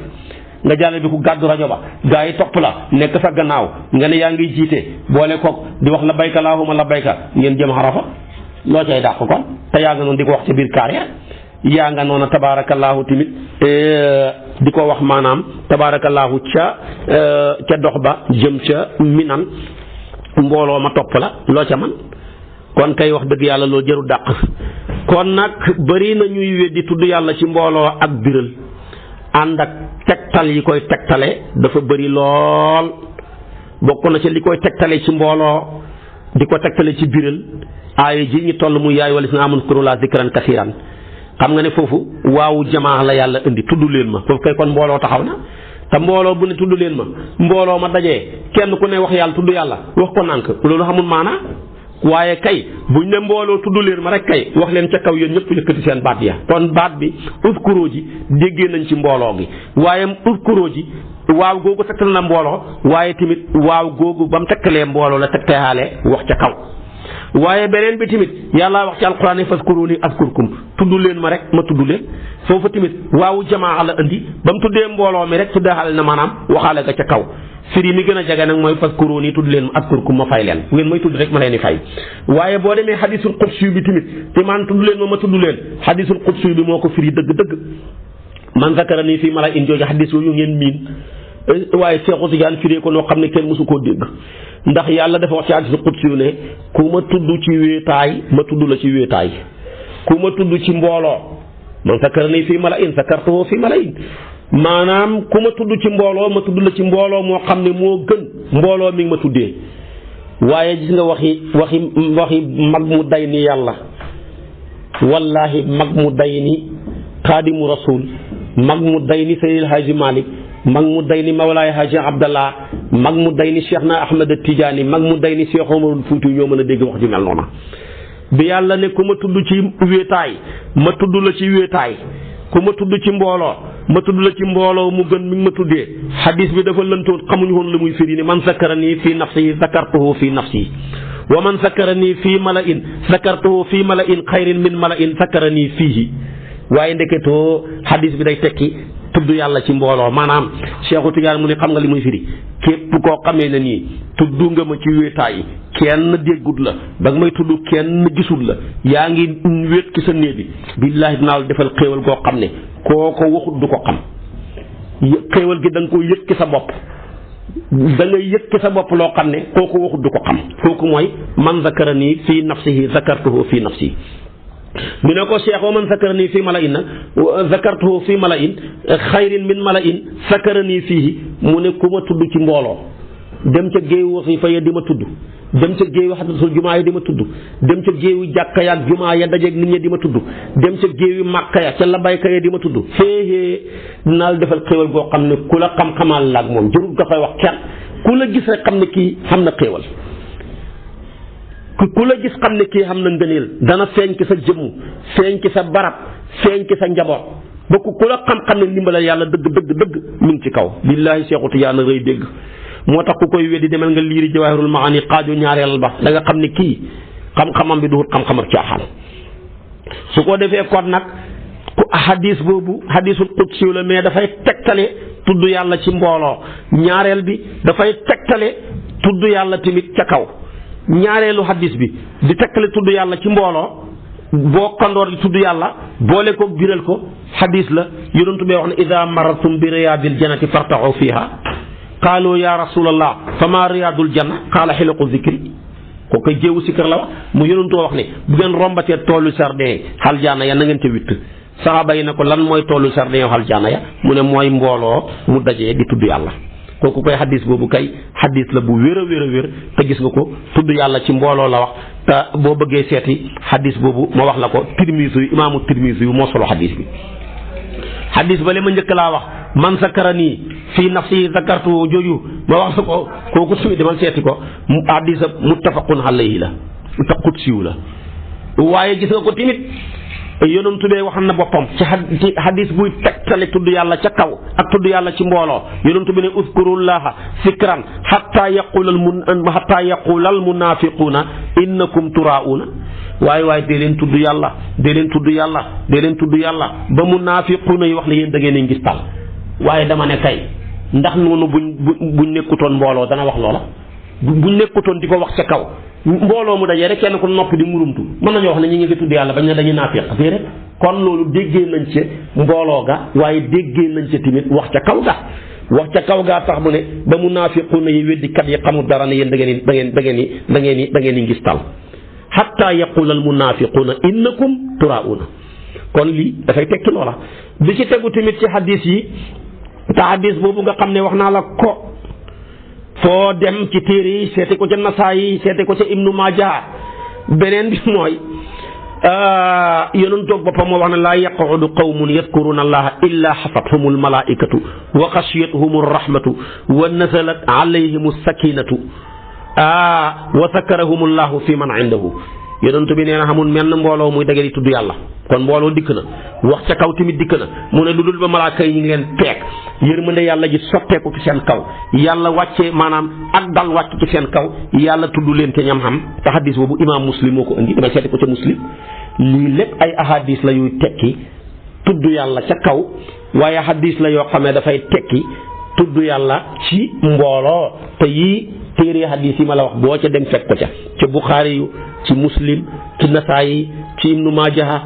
nga jàlle bi ku gàddu rajo ba gaa yi topp la nekk sa gannaaw nga ne yaa ngi jiite boole kook di wax labbayka laahumma labbayka ngeen jëm Arafa loo cay dàq kon te yaa nga noonu di ko wax ca biir kaar ya yaa nga noonu tabaarakallaahu tamit di ko wax maanaam tabaarakallaahu ca dox ba jëm ca Minan mbooloo ma topp la loo ca man kon kay wax dëgg yàlla loolu jëru dàq. kon nag bëri na ñuy weddi tudd yàlla ci mbooloo ak biral ànd ak tegtal yi koy tegtale dafa bëri lool bokk na ci li koy tegtale ci mbooloo di ko tegtale ci biral aaya ji ñu toll muy yaay wala si na amun kurula zikran kasiran xam nga ne foofu waawu jamaa la yàlla indi tudd leen ma foofu kay kon mbooloo taxaw na te mbooloo bu ne tudd leen ma mbooloo ma dajee kenn ku ne wax yàlla tudd yàlla wax ko nànk loolu xamul maanaa waaye kay buñ ne mbooloo tudd leen ma rek kay wax leen ca kaw yéen ñëpp yëkkati seen baat ya kon baat bi uskuroo ji déggee nañ ci mbooloo gi waaye uskuroo ji waaw googu tegtal na mbooloo waaye tamit waaw googu ba mu tegtalee mbooloo la tegtaale wax ca kaw waaye beneen bi tamit yàlla wax ci alquran ne faskuruni askurkum tudd leen ma rek ma tudd leen foofu tamit waawu jamaa la indi ba mu tuddee mbooloo mi rek tuddaale na maanaam waxaale ga ca kaw firi mi gën a jege nag mooy faskuruni tudd leen ma askurkum ma fay leen bu ngeen may tudd rek ma leen di fay. waaye boo demee xadisul qudsi bi tamit te man tudd leen ma tudd leen xadisul qudsi bi moo ko firi dëgg-dëgg man zakarani fii malaa'in jooju xadis yooyu ngeen miin waaye Seexu Tijaan firee ko noo xam ne kenn mësu koo dégg ndax yàlla dafa wax ci hadiisul qudsi ne ku ma tudd ci wéetaay ma tudd la ci wéetaay ku ma tudd ci mbooloo man zakarani fii mala'in zakartuhu fii mala'in maanaam ku ma tudd ci mbooloo ma tudd la ci mbooloo moo xam ne moo gën mbooloo mi ngi ma tuddee. waaye gis nga waxi mag mu day ni yàlla wallahi mag mu day ni xaadimu rasul mag mu day ni Seydil Haaji Malick mag mu day ni Mawlaay Haaji Abdallah mag mu day ni Cheikh na Ahmed Tidiane mag mu day ni Cheikh Omarul Fuuti ñoo mën a dégg wax ju mel noona bi yàlla ne ku ma tudd ci wéetaay ma tudd la ci wéetaay ku ma tudd ci mbooloo ma tudd la ci mbooloo mu gën mi ngi ma tuddee hadis bi dafa lëntoon xamuñu woon la muy firi ni man zakarani fii nafsihi zakartuhu fii nafsi wa man zakarani fii mala'in zakartuhu fii mala'in xayrin min mala'in zakarani fiihi waaye ndeketoo hadis bi day tekki tudd yàlla ci mbooloo maanaam Cheikhu Tijaan mu ne xam nga li muy firi képp koo xamee ne nii tudd nga ma ci wéetaay kenn déggut la ba nga may tudd kenn gisul la yaa ngi wéet ki sa néeg bi billaahi dinaa la defal xéewal goo xam ne koo ko waxut du ko xam xéewal gi da nga koy yëg ki sa bopp da ngay yëg ki sa bopp loo xam ne koo ko waxut du ko xam kooku mooy man zakarani fii nafsihi zakartuhu fii nafsi mi ne ko Cheikh wa man zakarani fii mala'in nag zakartuhu fii mala'in xayrin min mala'in zakarani fiihi mu ne ku ma tudd ci mbooloo dem ca géewu wasifa ya di ma tudd dem ca géewu xadaratul jumaa ya di ma tudd dem ca géewu jàkka ya ak jumaa ya dajeeg nit ñi di ma tudd dem ca géewu màkka ya ca labayka ya di ma tudd xéexée naal defal xéewal goo xam ne ku la xam-xamal la ak moom jërul nga fay wax kenn ku la gis rek xam ne kii xam na xéewal ku la gis xam ne kii xam na ngëneel dana feeñ ci sa jëmm feeñ ci sa barab feeñ ci sa njaboot ba ku la xam-xam ne ndimbalal yàlla dëgg mi ngi ci kaw billaahi Seexu Tijaan rëy dégg moo tax ku koy weddi demal nga liiri Jawaahirul Maani xaaju ñaareel ba da nga xam ne kii xam-xamam bi duhut xam-xamam caaxaan su ko defee kon nag ku hadis boobu hadisul qudsi la mais dafay tegtale tudd yàlla ci mbooloo. ñaareel bi dafay tegtale tudd yàlla tamit ca kaw. ñaareelu hadis bi di tegtale tudd yàlla ci mbooloo boo kandoor di tudd yàlla boole ko biral ko hadis la yonentu bee wax ne ida marartum bi riyaadil jannati fartaxu fiha qaalu ya rasulallah fa ma riyaadul janna qaala xilaqu zikri ko koy jéewu sikkar la wax mu yonentu wax ne bu ngeen rombatee toolu sardin xaljaana ya na ngeen ca witt saxaaba yi ne ko lan mooy toolu sardin xaljaana ya mu ne mooy mbooloo mu dajee di tudd yàlla kooku koy hadis boobu kay hadis la bu wér a wér a wér te gis nga ko tudd yàlla ci mbooloo la wax te boo bëggee seeti hadis boobu ma wax la ko Tirmisi yu imaamu Tirmisi yu moo solo hadis bi. hadis ba le ma njëkk laa wax man sakarani fii nafsi zakartu jooju ma wax la ko kooku suy demal seeti ko hadis muttafaqun alayhi la te qudsiyu la waaye gis nga ko tamit yonentu bee waxal na boppam ci hadis buy tegtale tudd yàlla ca kaw ak tudd yàlla ci mbooloo yonentu bi ne uzkurullaha zikran hatta yaqula al munafiquna innakum turauna waaye dee leen tudd yàlla dee leen tudd yàlla dee leen tudd yàlla ba munafiquna yi wax ne yéen da ngeen a ngis tal waaye dama ne kay ndax noonu buñ nekkutoon mbooloo dana wax loola buñ nekkutoon di ko wax ca kaw mbooloo mu dajee rek kenn ku noppi di murumtu mën nañoo wax ne ñu ngi tudd yàlla bañ ne dañuy naafiq rek kon loolu déggee nañ ca mbooloo ga waaye déggee nañ ca tamit wax ca kaw ga tax mu ne ba mu naafiquna yi weddikat yi xamul dara ne yéen da ngeen di ngis tal hatta yaqula al munafiquna innakum turauna kon lii dafay tekki loola bi ci tegu tamit ci hadis yi te hadis boobu nga xam ne wax naa la ko foo dem ci téere yi seete ko ca nasaa yi seete ko ca ibnu maaja beneen bi mooy yonent toog boppam moo wax ne laa yaqudu qawmun yadkuruna allaha illa xafathum almalaikatu wa xashiyatuhum arrahmatu wa nazalat alayhim alsakinatu wa zakarahum allahu fi man indahu yonent bi nee na xamul menn mbooloo muy dage di tudd yàlla kon mbooloo dikk na wax ca kaw tamit dikk na mu ne lu dul ba malaaka yi ñu ngi leen peeg yërmande yàlla ji sotteeku ci seen kaw yàlla wàcce maanaam ak dal wàcc ci seen kaw yàlla tudd leen te ñam xam te hadis boobu imaam muslim moo ko indi damay seeti ko ca muslim lii lépp ay ahadis la yuy tekki tudd yàlla ca kaw waaye hadis la yoo xam ne dafay tekki tudd yàlla ci mbooloo te yii téere hadis yi ma la wax boo ca dem fekk ko ca Buxaari yu ci muslim ci nasaayi ci ibnu maajaha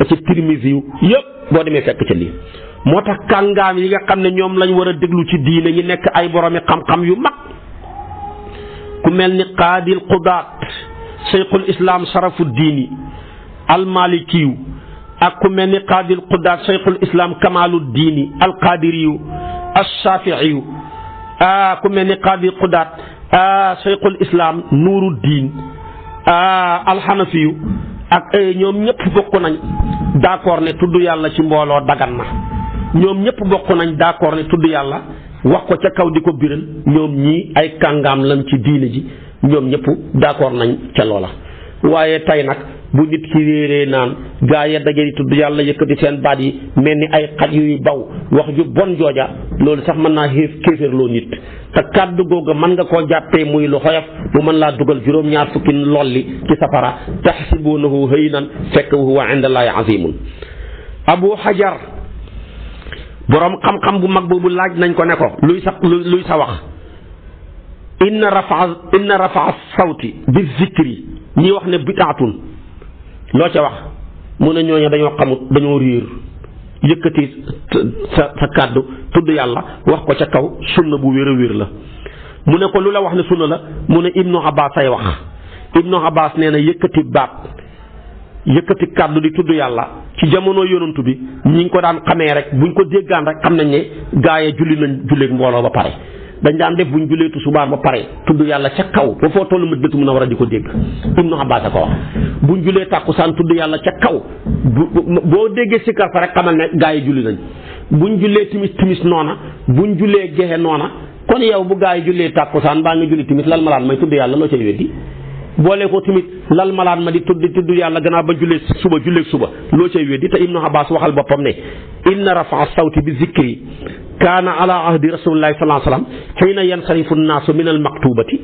ci tirmisi yu yëpp boo demee fekk ca lii moo tax kàngaam yi nga xam ne ñoom lañ war a déglu ci diine ñi nekk ay boromi xam-xam yu mag ku mel ni qaadil qudaat cheikhul islam sharafu diini almalikiyu ak ku mel ni qaadil qudaat cheikhul islam kamalu diini alqadiriyu alshafiiyu ku mel ni qaadil qudaat cheikhul islam nuuru diin alxanafiyu ak ñoom ñëpp bokk nañ d'accord ne tudd yàlla ci mbooloo dagan na ñoom ñëpp bokk nañ d'accord ne tudd yàlla wax ko ca kaw di ko biral ñoom ñii ay kàngaam lan ci diine ji ñoom ñëpp d'accord nañ ca loola waaye tey nag bu nit ki réeree naan gaa ya daje di tudd yàlla yëkkati seen baat yi mel ni ay xaj yuy baw wax ju bon jooja loolu sax mën naa kéeféerloo nit te kàddu googa mën nga koo jàppee muy lu xoyof mu mën laa dugal juróom-ñaar fukki lolli ci safara taxsibunahu hayyinan fekk huwa indallaahi azimun Abu Hajar boroom xam-xam bu mag boobu laaj nañ ko ne ko luy sa wax inna rafa sawti bi zikri ñi wax ne bitaatun loo ca wax mu ne ñooñu dañoo xamut dañoo réer yëkkati sa kàddu tudd yàlla wax ko ca kaw sunna bu wér a wér la mu ne ko lu la wax ne sunna la mu ne Ibnu Abbas ay wax Ibnu Abbas nee na yëkkati kàddu di tudd yàlla ci jamono yonantu bi ñi ngi ko daan xamee rek buñ ko déggaan rek xam nañ ne gaayee julli nañ julleeg mbooloo ba pare dañ daan def buñ jullee tisbaar ba pare tudd yàlla ca kaw ba foo tollu Madinatu Munawwara di ko dégg Ibnu Abbas a ko wax buñ jullee tàkkusaan tudd yàlla ca kaw boo déggee sikkar fa rek xamal ne gaa yi julli nañ buñ jullee timis noona buñ jullee gexe noona kon yow bu gaa yi jullee tàkkusaan baa nga julli timis lal malaan may tudd yàlla loo cay weddi boole ko tamit lal malaan ma di tudd yàlla gannaaw ba jullee suba loo cay weddi te Ibnu Abbas waxal boppam ne inna rafa sawti bi zikri kaana ala ahdi rasulillahi sallallahu alayhi wa sallam xiina yansarifu nnaasu min al maktubati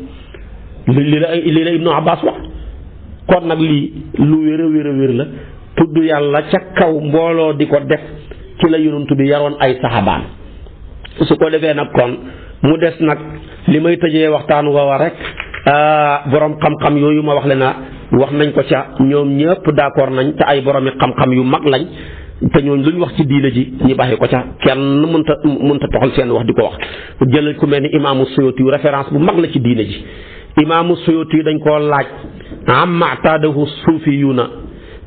lii la Ibnu Abbas wax kon nag lii lu wér a wér la tudd yàlla ca kaw mbooloo di ko def ci la yonent bi yaroon ay saxaabaan su ko defee nag kon mu des nag li may tëjee waxtaan woowa rek borom xam-xam yooyu ma wax le na wax nañ ko ca ñoom ñëpp d'accord nañ te ay boromi xam-xam yu mag lañ te ñooñu lu ñu wax ci diina ji ñu bàyyi ko ca kenn mënta toxal seen wax di ko wax jëlal ku mel ni imaamu Suyuti yu référence bu mag la ci diina ji imaamu Suyuti dañ koo laaj amma ataadahu suufiyuuna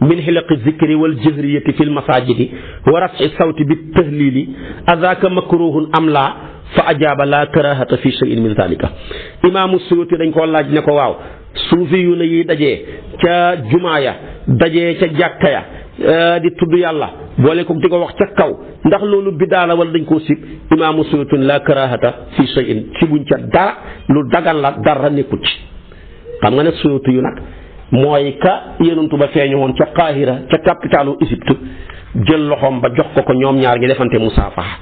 min xilaqi zikri wal jahriyati fi lmasajidi wa rafci sawti bi tahlili azaka makruhun am laa fa ajaaba la karahata fi shay'in min zalika imaamu Suyuti dañ koo laaj ne ko waaw suufiyuuna yi dajee ca jumaa ya dajee ca jàkka ya di tudd yàlla boole ko di ko wax ca kaw ndax loolu bidaa la wala dañ koo sib imaamu Suyuti la karahata fi shay'in ci buñ ca dara lu dagan la dara nekkut ci xam nga ne Suyuti yu nag mooy ka yonentu ba feeñu woon ca Qahira ca capitalu Égypte jël loxoom ba jox ko ñoom ñaar ñi defante musaafaha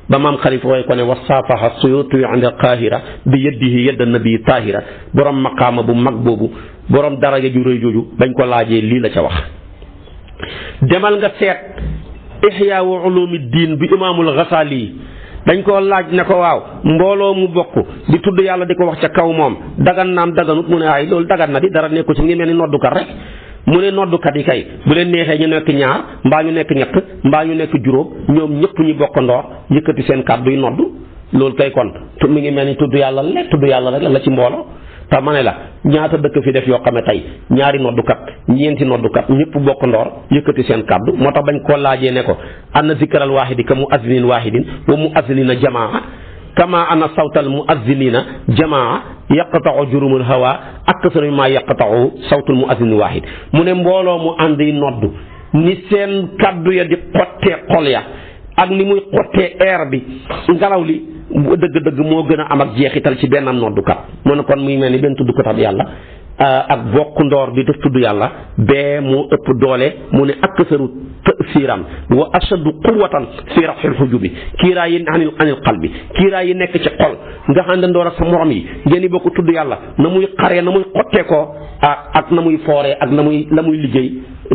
ba maam Xalifa way ko ne wasaafaha Suyuti yu inda Qahira bi yadihi yadda nabi tahira borom maqaama bu mag boobu borom daraja ju rëy jooju bañ ko laajee lii la ca wax. demal nga seet Ihya wa ulumi diin bi imaamul Ghazali dañ koo laaj ne ko waaw mbooloo mu bokk di tudd yàlla di ko wax ca kaw moom dagan naam daganut mu ne ay loolu dagan na di dara nekku ci ngi mel ni noddukat rek mu ne noddukat yi kay bu leen neexee ñu nekk ñaar mbaa ñu nekk ñett mbaa ñu nekk juróom ñoom ñëpp ñu bokk ndoor yëkkati seen kàddu yi noddu loolu kay kon mi ngi mel ni tudd yàlla rek la ci mbooloo te ma ne la ñaata dëkk fi def yoo xam ne tey ñaari noddukat ñeenti noddukat ñëpp bokk ndoor yëkkati seen kàddu moo tax bañ koo laajee ne ko anna zikral waahidi ka muazzinin waahidin wa muazzinina jamaa kama anna sawtal muazzinina jamaa yaqta'u jurumul hawa aksaru ma yaqta'u sawtul muazzinin waahid mu ne mbooloo mu ànd yi noddu ni seen kàddu ya di xottee xol ya ak ni muy xottee air bi ngelaw li dëgg-dëgg moo gën a am ak jeexital ci benn noddukat mu ne kon muy mel ni benn tuddkatam yàlla ak bokk ndoor bi def tudd yàlla bee moo ëpp doole mu ne aksaru tasiiran wa ashaddu quwwatan fi raf'il hujubi kiiraa yi anil qalbi kiiraa yi nekk ci xol nga ànd ndoor ak sa morom yi ngeen di bokk tudd yàlla na muy xaree na muy xottee ko ak na muy fooree ak la muy liggéey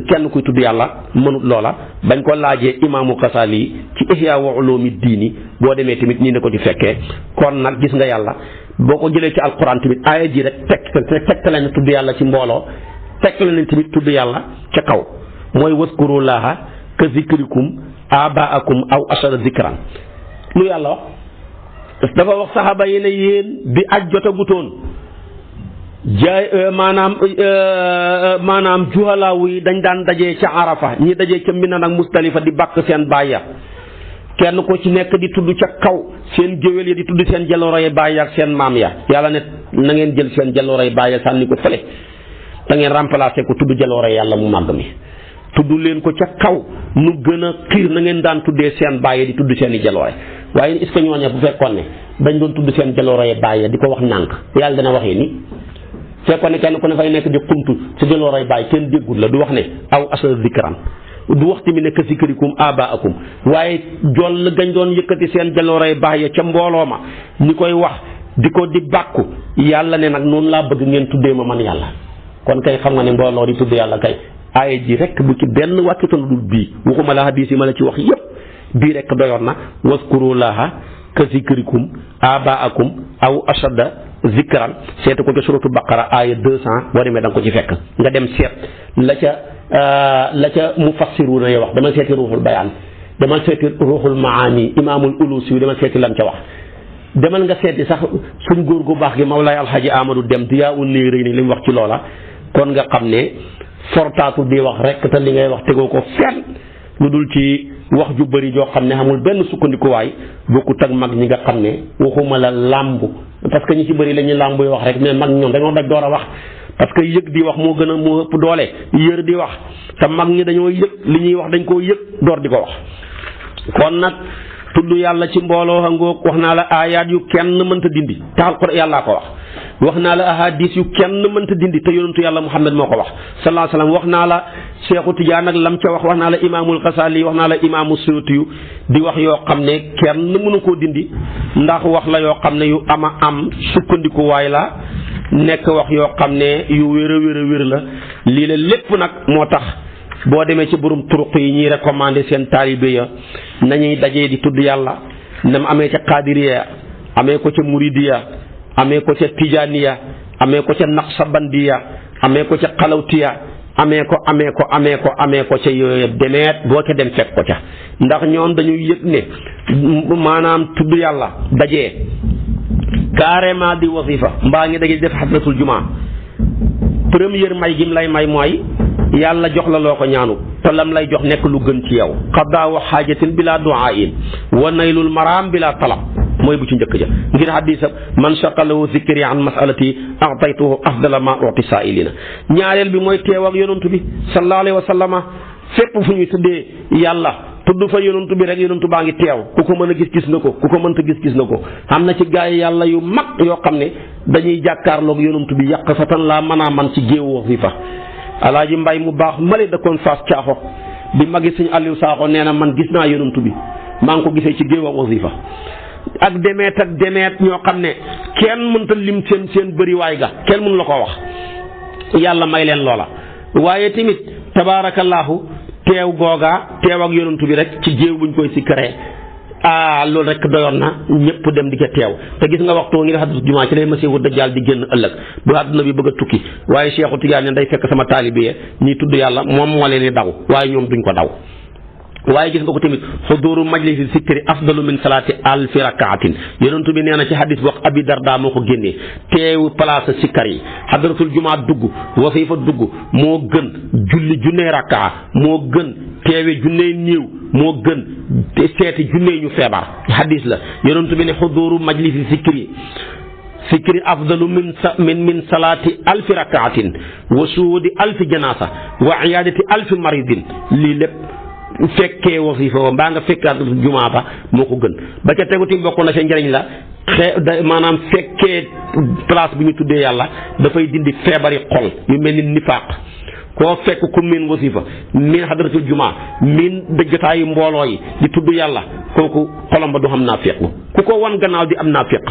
kenn kuy tudd yàlla mënut loola bañ ko laajee imaamu Ghazali ci Ihya wa ulumi diini boo demee tamit nii ne ko ci fekkee kon nag gis nga yàlla boo ko jëlee ci alquran tamit aaya ji rek tegtale na tudd yàlla ci mbooloo tegtale na tamit tudd yàlla ca kaw mooy waskurullaha ka zikrikum abaakum aw ashara zikran lu yàlla wax dafa wax saxaaba yi ne yéen bi aj jotagutoon maanaam juhalaaw yi dañ daan dajee ca Arafa ñi dajee ca Mina ak Mustalifa di bàkk seen baay ya kenn ko ci nekk di tudd ca kaw seen géwél ya di tudd seen jalooroy baay ya ak seen maam ya yàlla ne na ngeen jël seen jalooroy baay ya sànni ko fële da ngeen remplacer ko tudd jalooroy yàlla mu màgg mi tudd leen ko ca kaw nu gën a xiir na ngeen daan tuddee seen baay ya di tudd seen i jaloore waaye est-ce que ñooñu bu fekkoon ne dañ doon tudd seen jalooroy baay ya di ko wax nànk yàlla dana waxee ni fekkoon ne kenn ku ne fay nekk di xumtu sa jalooroy baay kenn déggul la du wax ne aw asal zikran du wax tamit ne ka zikrikum abaakum waaye joll gañ doon yëkkati seen jalooroy baay ya ca mbooloo ma ñi koy wax di ko di bàkku yàlla ne nag noonu laa bëgg ngeen tuddee ma man yàlla kon kay xam nga ne mbooloo di tudd yàlla kay aaya ji rek bu ci benn wàccutoon dul bii waxuma la hadiis yi ma la ci wax yépp bii rek doyoon na waskurullaha ka zikrikum abaakum aw ashadda zikran seetu ko ca suratu baqara aaya 200 boo demee da nga ko ci fekk nga dem seet la ca mufassiruuna ya wax dama seeti ruuxul bayaan dama seeti ruuxul maani imaamul ulusi dama seeti lam ca wax demal nga seeti sax suñ góor gu baax gi Mawlaay Alxaaji Amadou Dem diyaa un néy rëy ni li mu wax ci loola kon nga xam ne fortaatu di wax rek te li ngay wax tegoo ko fenn lu dul ci wax ju bëri joo xam ne amul benn sukkandikuwaay bokkut ak mag ñi nga xam ne waxuma la làmb parce que ñi ci bëri la ñuy làmb yoo wax rek mais mag ñoom dañoo daj door a wax parce que yëg di wax moo ëpp doole yër di wax te mag ñi dañoo yëg li ñuy wax dañ koo yëg door di ko wax kon nag tudd yàlla ci mbooloo hangoog wax naa la aayaat yu kenn mënta dindi te Alxuraan yàllaa ko wax naa la ahadis yu kenn mënta dindi te yonentu yàlla Muhammad moo ko wax sallallahu alayhi wasallam wax naa la Seexu Tijaan ak lam ca wax naa la imaamul Xasaali wax naa la imaamu Suyuti yu di wax yoo xam ne kenn mënu koo dindi ndax wax la yoo xam ne yu ama am sukkandiku waay la nekk wax yoo xam ne yu wér a wér la lii la lépp nag moo tax boo demee ci borom turuq yi ñuy recommandé seen taalibe ya nañuy dajee di tudd yàlla nam amee ca qaadiriya amee ko ca muridiya amee ko ca tijaniya amee ko ca naqsabandiya amee ko ca xalawtiya amee ko ca yooyu demeet boo ca dem fekk ko ca ndax ñoom dañuy yëg ne maanaam tudd yàlla dajee carrément di wasifa mbaa ngi dajee def xadratul jumaa première may gim lay may mooy yàlla jox la loo ko ñaanu te lam lay jox nekk lu gën ci yow qadaawu xaajatin bila duaain wa naylul maraam bila talab mooy bu ci njëkk ja ngir hadisa man shaqalahu zikri an masalati a'taytuhu afdala ma uti sa'ilina ñaareel bi mooy teew ak yonantu bi sallallahu alayhi wa sallama fépp fu ñuy tuddee yàlla tudd fa yonantu bi rek yonantu baa ngi teew ku ko mën a gis na ko ku ko mënta gis na ko am na ci gaay yàlla yu mag yoo xam ne dañuy jàkkaarloog yonantu bi yàq sa tan laa mën a man ci géewu wasifa alaaji mbay mu baax male da koon faas caaxo bi magi sëñ Aliou Sakho nee na man gis naa yonantu bi maa ngi ko gisee ci géew ak wasifa ak demeet ñoo xam ne kenn mënta lim seen bëriwaay ga kenn mënu la ko wax yàlla may leen loola waaye tamit tabaarakallaahu teew ak yonantu bi rek ci géew buñ koy sikkaree loolu rek doyoon na ñëpp dem di ca teew te gis nga waxtu ngi xadratu jumaa ci lay masiihu dajjaal di génn ëllëg bu àdduna bi bëgg a tukki waaye Cheikhu Tidiane day fekk sama taalibe ñuy tudd yàlla moom moo leen di daw waaye ñoom duñ ko daw waaye gis nga ko tamit xuduru majlisi zikri afdalu min salaati alfi rakaatin yonentu bi nee na ci hadis wax Abi Darda moo ko génnee teewu place sikkar yi xadratul jumaa dugg wasifa dugg moo gën julli junney rakkaa moo gën teewe junney néew moo gën seeti junney ñu feebar hadis la yonentu bi ne xuduru majlisi zikri afdalu min salaati alfi rakaatin wa suudi alfi janaasa wa iyaadati alfi maridin lii lépp fekkee wasifa wa mbaa nga fekkaat jumaa ba moo ko gën ba ca tegu tim bokk na sa njëriñ la maanaam fekkee place bi ñu tuddee yàlla dafay dindi feebari xol yu mel ni nifaaq koo fekk ku miin wasifa miin xadratul jumaa miin dëjjataayu mbooloo yi di tudd yàlla kooku xolam ba du xam naafiq ku ko wan gannaaw di am naafiq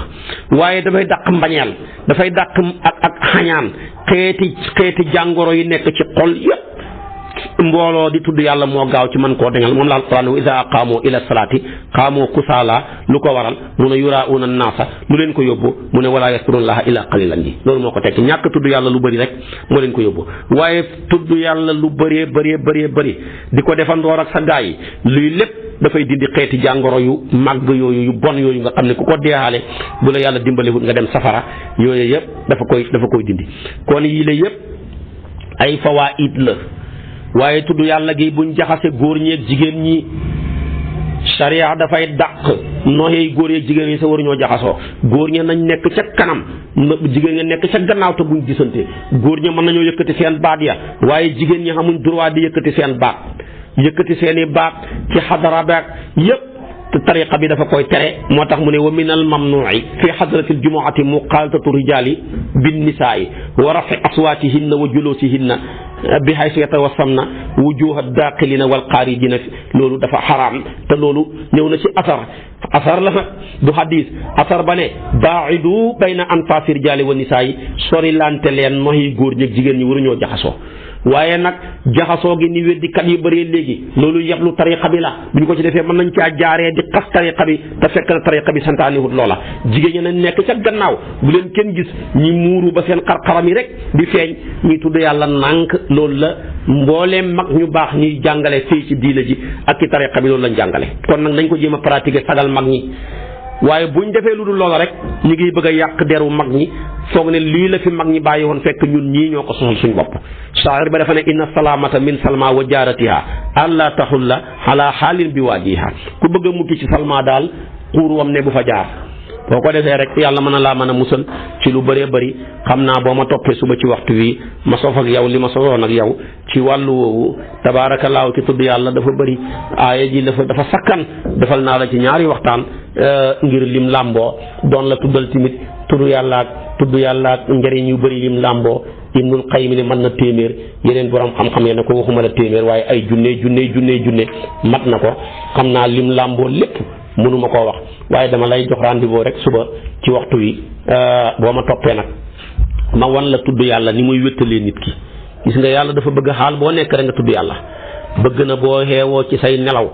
waaye dafay dàq mbañeel dafay dàq ak xañaan xeeti jàngoro yi nekk ci xol yépp mbooloo di tudd yàlla moo gaaw ci man koo dengal moom la alquran wa iza qaamu ila salaati qaamu kusaala lu ko waral mu ne yuraa'uuna naasa lu leen ko yóbbu mu ne wala yaskuruuna llaaha illaa qaliilan ji loolu moo ko tekki ñàkk tudd yàlla lu bëri rek moo leen ko yóbbu waaye tudd yàlla lu bëri di ko defandoor ak sa gaa yi luy lépp dafay dindi xeeti jàngoro yu màgg yooyu yu bon yooyu nga xam ne ku ko deexaale bu la yàlla dimbalewut nga dem safara yooyu yëpp dafa koy dindi kon yii la yëpp ay fawaid la waaye tudd yàlla gi buñ jaxase góor ñi ak jigéen ñi sariya dafay dàq nooxee góor yeeg jigéen ñi sa waruñoo jaxasoo góor ña nañ nekk ca kanam jigéen ña nekk ca gannaaw te buñ gisante góor ña mën nañoo yëkkati seen baat ya waaye jigéen ñi xamuñ droit di yëkkati seen baat yëkkati seeni baat ci xadara baak yépp tariqa bi dafa koy tere moo tax mu ne wa min al mamnu'i fi hadratil jumu'ati muqalatatu rijali bin nisa'i wa rafi aswatihinna wa julusihinna bi haythu yatawassamna wujuha daqilina wal qarijina loolu dafa xaraam te loolu ñëw na ci asar la du hadis asar ba ne baa'idu bayna anfasi rijali wa nisa'i sori lante leen noxi góor ñi ak jigéen ñi waruñoo jaxasoo waaye nag jaxasoo gi ni weddikat yu bëree léegi loolu yeblu tariqa bi la bu ñu ko ci defee mën nañ caa jaaree di xas tariqa bi te fekk na tariqa bi santaaniwut loola jigéen ñi nañ nekk ca gannaaw bu leen kenn gis ñi muuru ba seen xar-xaram yi rek di feeñ ñuy tudd yàlla nànk loolu la mbooleem mag ñu baax ñuy jàngale fii ci diina ji ak ci tariqa bi loolu lañ jàngale kon nag nañ ko jéem a pratiquer sagal mag ñi waaye buñ defee lu dul loola rek ñu ngi bëgg a yàq deru mag ñi foog ne lii la fi mag ñi bàyyi woon fekk ñun ñii ñoo ko sosal suñ bopp saahir ba dafa ne inna salaamata min salma wa jaaratiha alla taxulla ala xaalin bi waajiha ku bëgg a mucc ci salma daal xuur wam ne bu fa jaar boo ko defee rek yàlla mën na laa mën a musal ci lu bëree bëri xam naa boo ma toppee suba ci waxtu wi ma sof ak yow li ma sosoon ak yow ci wàllu woowu tabaarakallaahu ci tudd yàlla dafa bëri aaya ji dafa sakkan defal naa la ci ñaari waxtaan ngir lim làmboo doon la tuddal tamit tudd yàlla ak njëriñ yu bëri lim làmboo Ibnul Qayyim ne mën na téeméer yeneen borom xam-xam ya ne ko waxuma la téeméer waaye ay junne mat na ko xam naa lim làmboo lépp mënuma koo wax waaye dama lay jox rendez-vous rek suba ci waxtu wi boo ma toppee nag ma wan la tudd yàlla ni muy wéttalee nit ki gis nga yàlla dafa bëgg xaal boo nekk rek nga tudd yàlla bëgg na boo xeewoo ci say nelaw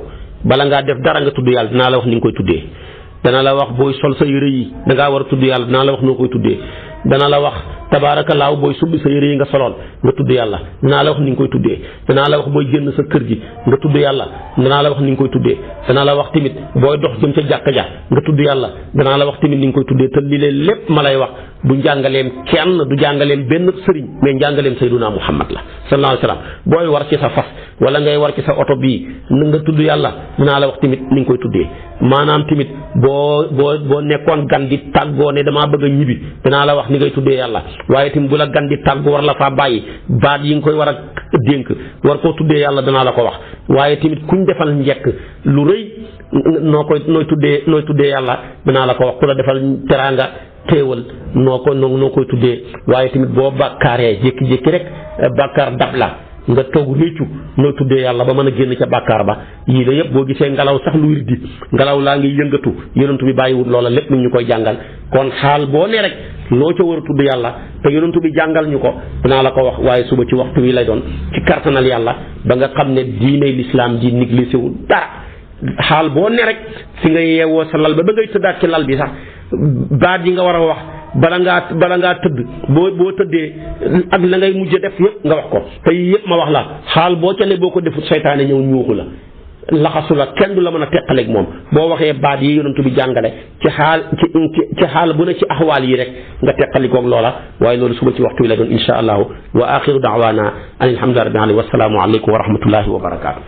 bala ngaa def dara nga tudd yàlla dinaa la wax ni nga koy tuddee dana la wax booy sol sa yére yi da ngaa war a tudd yàlla dinaa la wax noo koy tuddee dana la wax tabaarakallaahu booy subbi sa yére yi nga soloon nga tudd yàlla dinaa la wax ni nga koy tuddee danaa la wax booy génn sa kër gi nga tudd yàlla danaa la wax ni nga koy tuddee danaa la wax tamit booy dox jëm ca jàkka ja nga tudd yàlla danaa la wax tamit ni nga koy tuddee te li leen lépp ma lay wax du njàngaleem kenn du njàngaleem benn sëriñ mais njàngaleem sayyiduna Muhammad la sallallahu alayhi wa sallam booy war ci sa fas wala ngay war ci sa oto bii nga tudd yàlla dinaa la wax tamit ni nga koy tuddee maanaam tamit boo nekkoon gan di tàggoo ne damaa bëgg a ñibbi danaa la wax ni ngay tuddee yàlla waaye tamit bu la gan di tàggu war la faa bàyyi baat yi nga koy war a dénk war koo tuddee yàlla danaa la ko wax waaye tamit kuñ defal njekk lu rëy nooy tuddee yàlla danaa la ko wax ku la defal teraanga teewal noo koy tuddee waaye tamit boo bàkkaaree jékki-jékki rek bàkkaar dab la nga toog réccu nooy tuddee yàlla ba mën a génn ca bàkkaar ba yii la yëpp boo gisee ngelaw sax lu wirdi ngelaw laa ngi yëngatu yonentu bi bàyyiwul loola lépp ñu koy jàngal kon xaal boo ne rek loo ca war a tudd yàlla te yonentu bi jàngal ñu ko dinaa la ko wax waaye suba ci waxtu wi lay doon ci kartanal yàlla ba nga xam ne diiney lislaam ji négligé wul dara xaal boo ne rek fi nga yeewoo sa lal ba ngay tëddaat ci lal bi sax baat yi nga war a wax bala ngaa tëdd boo tëddee ak la ngay mujj def yëpp nga wax ko te yëpp ma wax la xaal boo ca ne boo ko defut seytaane ñëw ñuuxu la laxasu la kenn du la mën a teqaleeg moom boo waxee baat yi yonent bi jàngale ci xaal bu ne ci axwaal yi rek nga teqalikoog loola waaye loolu suba ci waxtu wi la doon insha allahu wa axiru daawaana an alhamdulillahi rabbil alamin wassalaamu aleykum wa rahmatullahi wa barakaatu.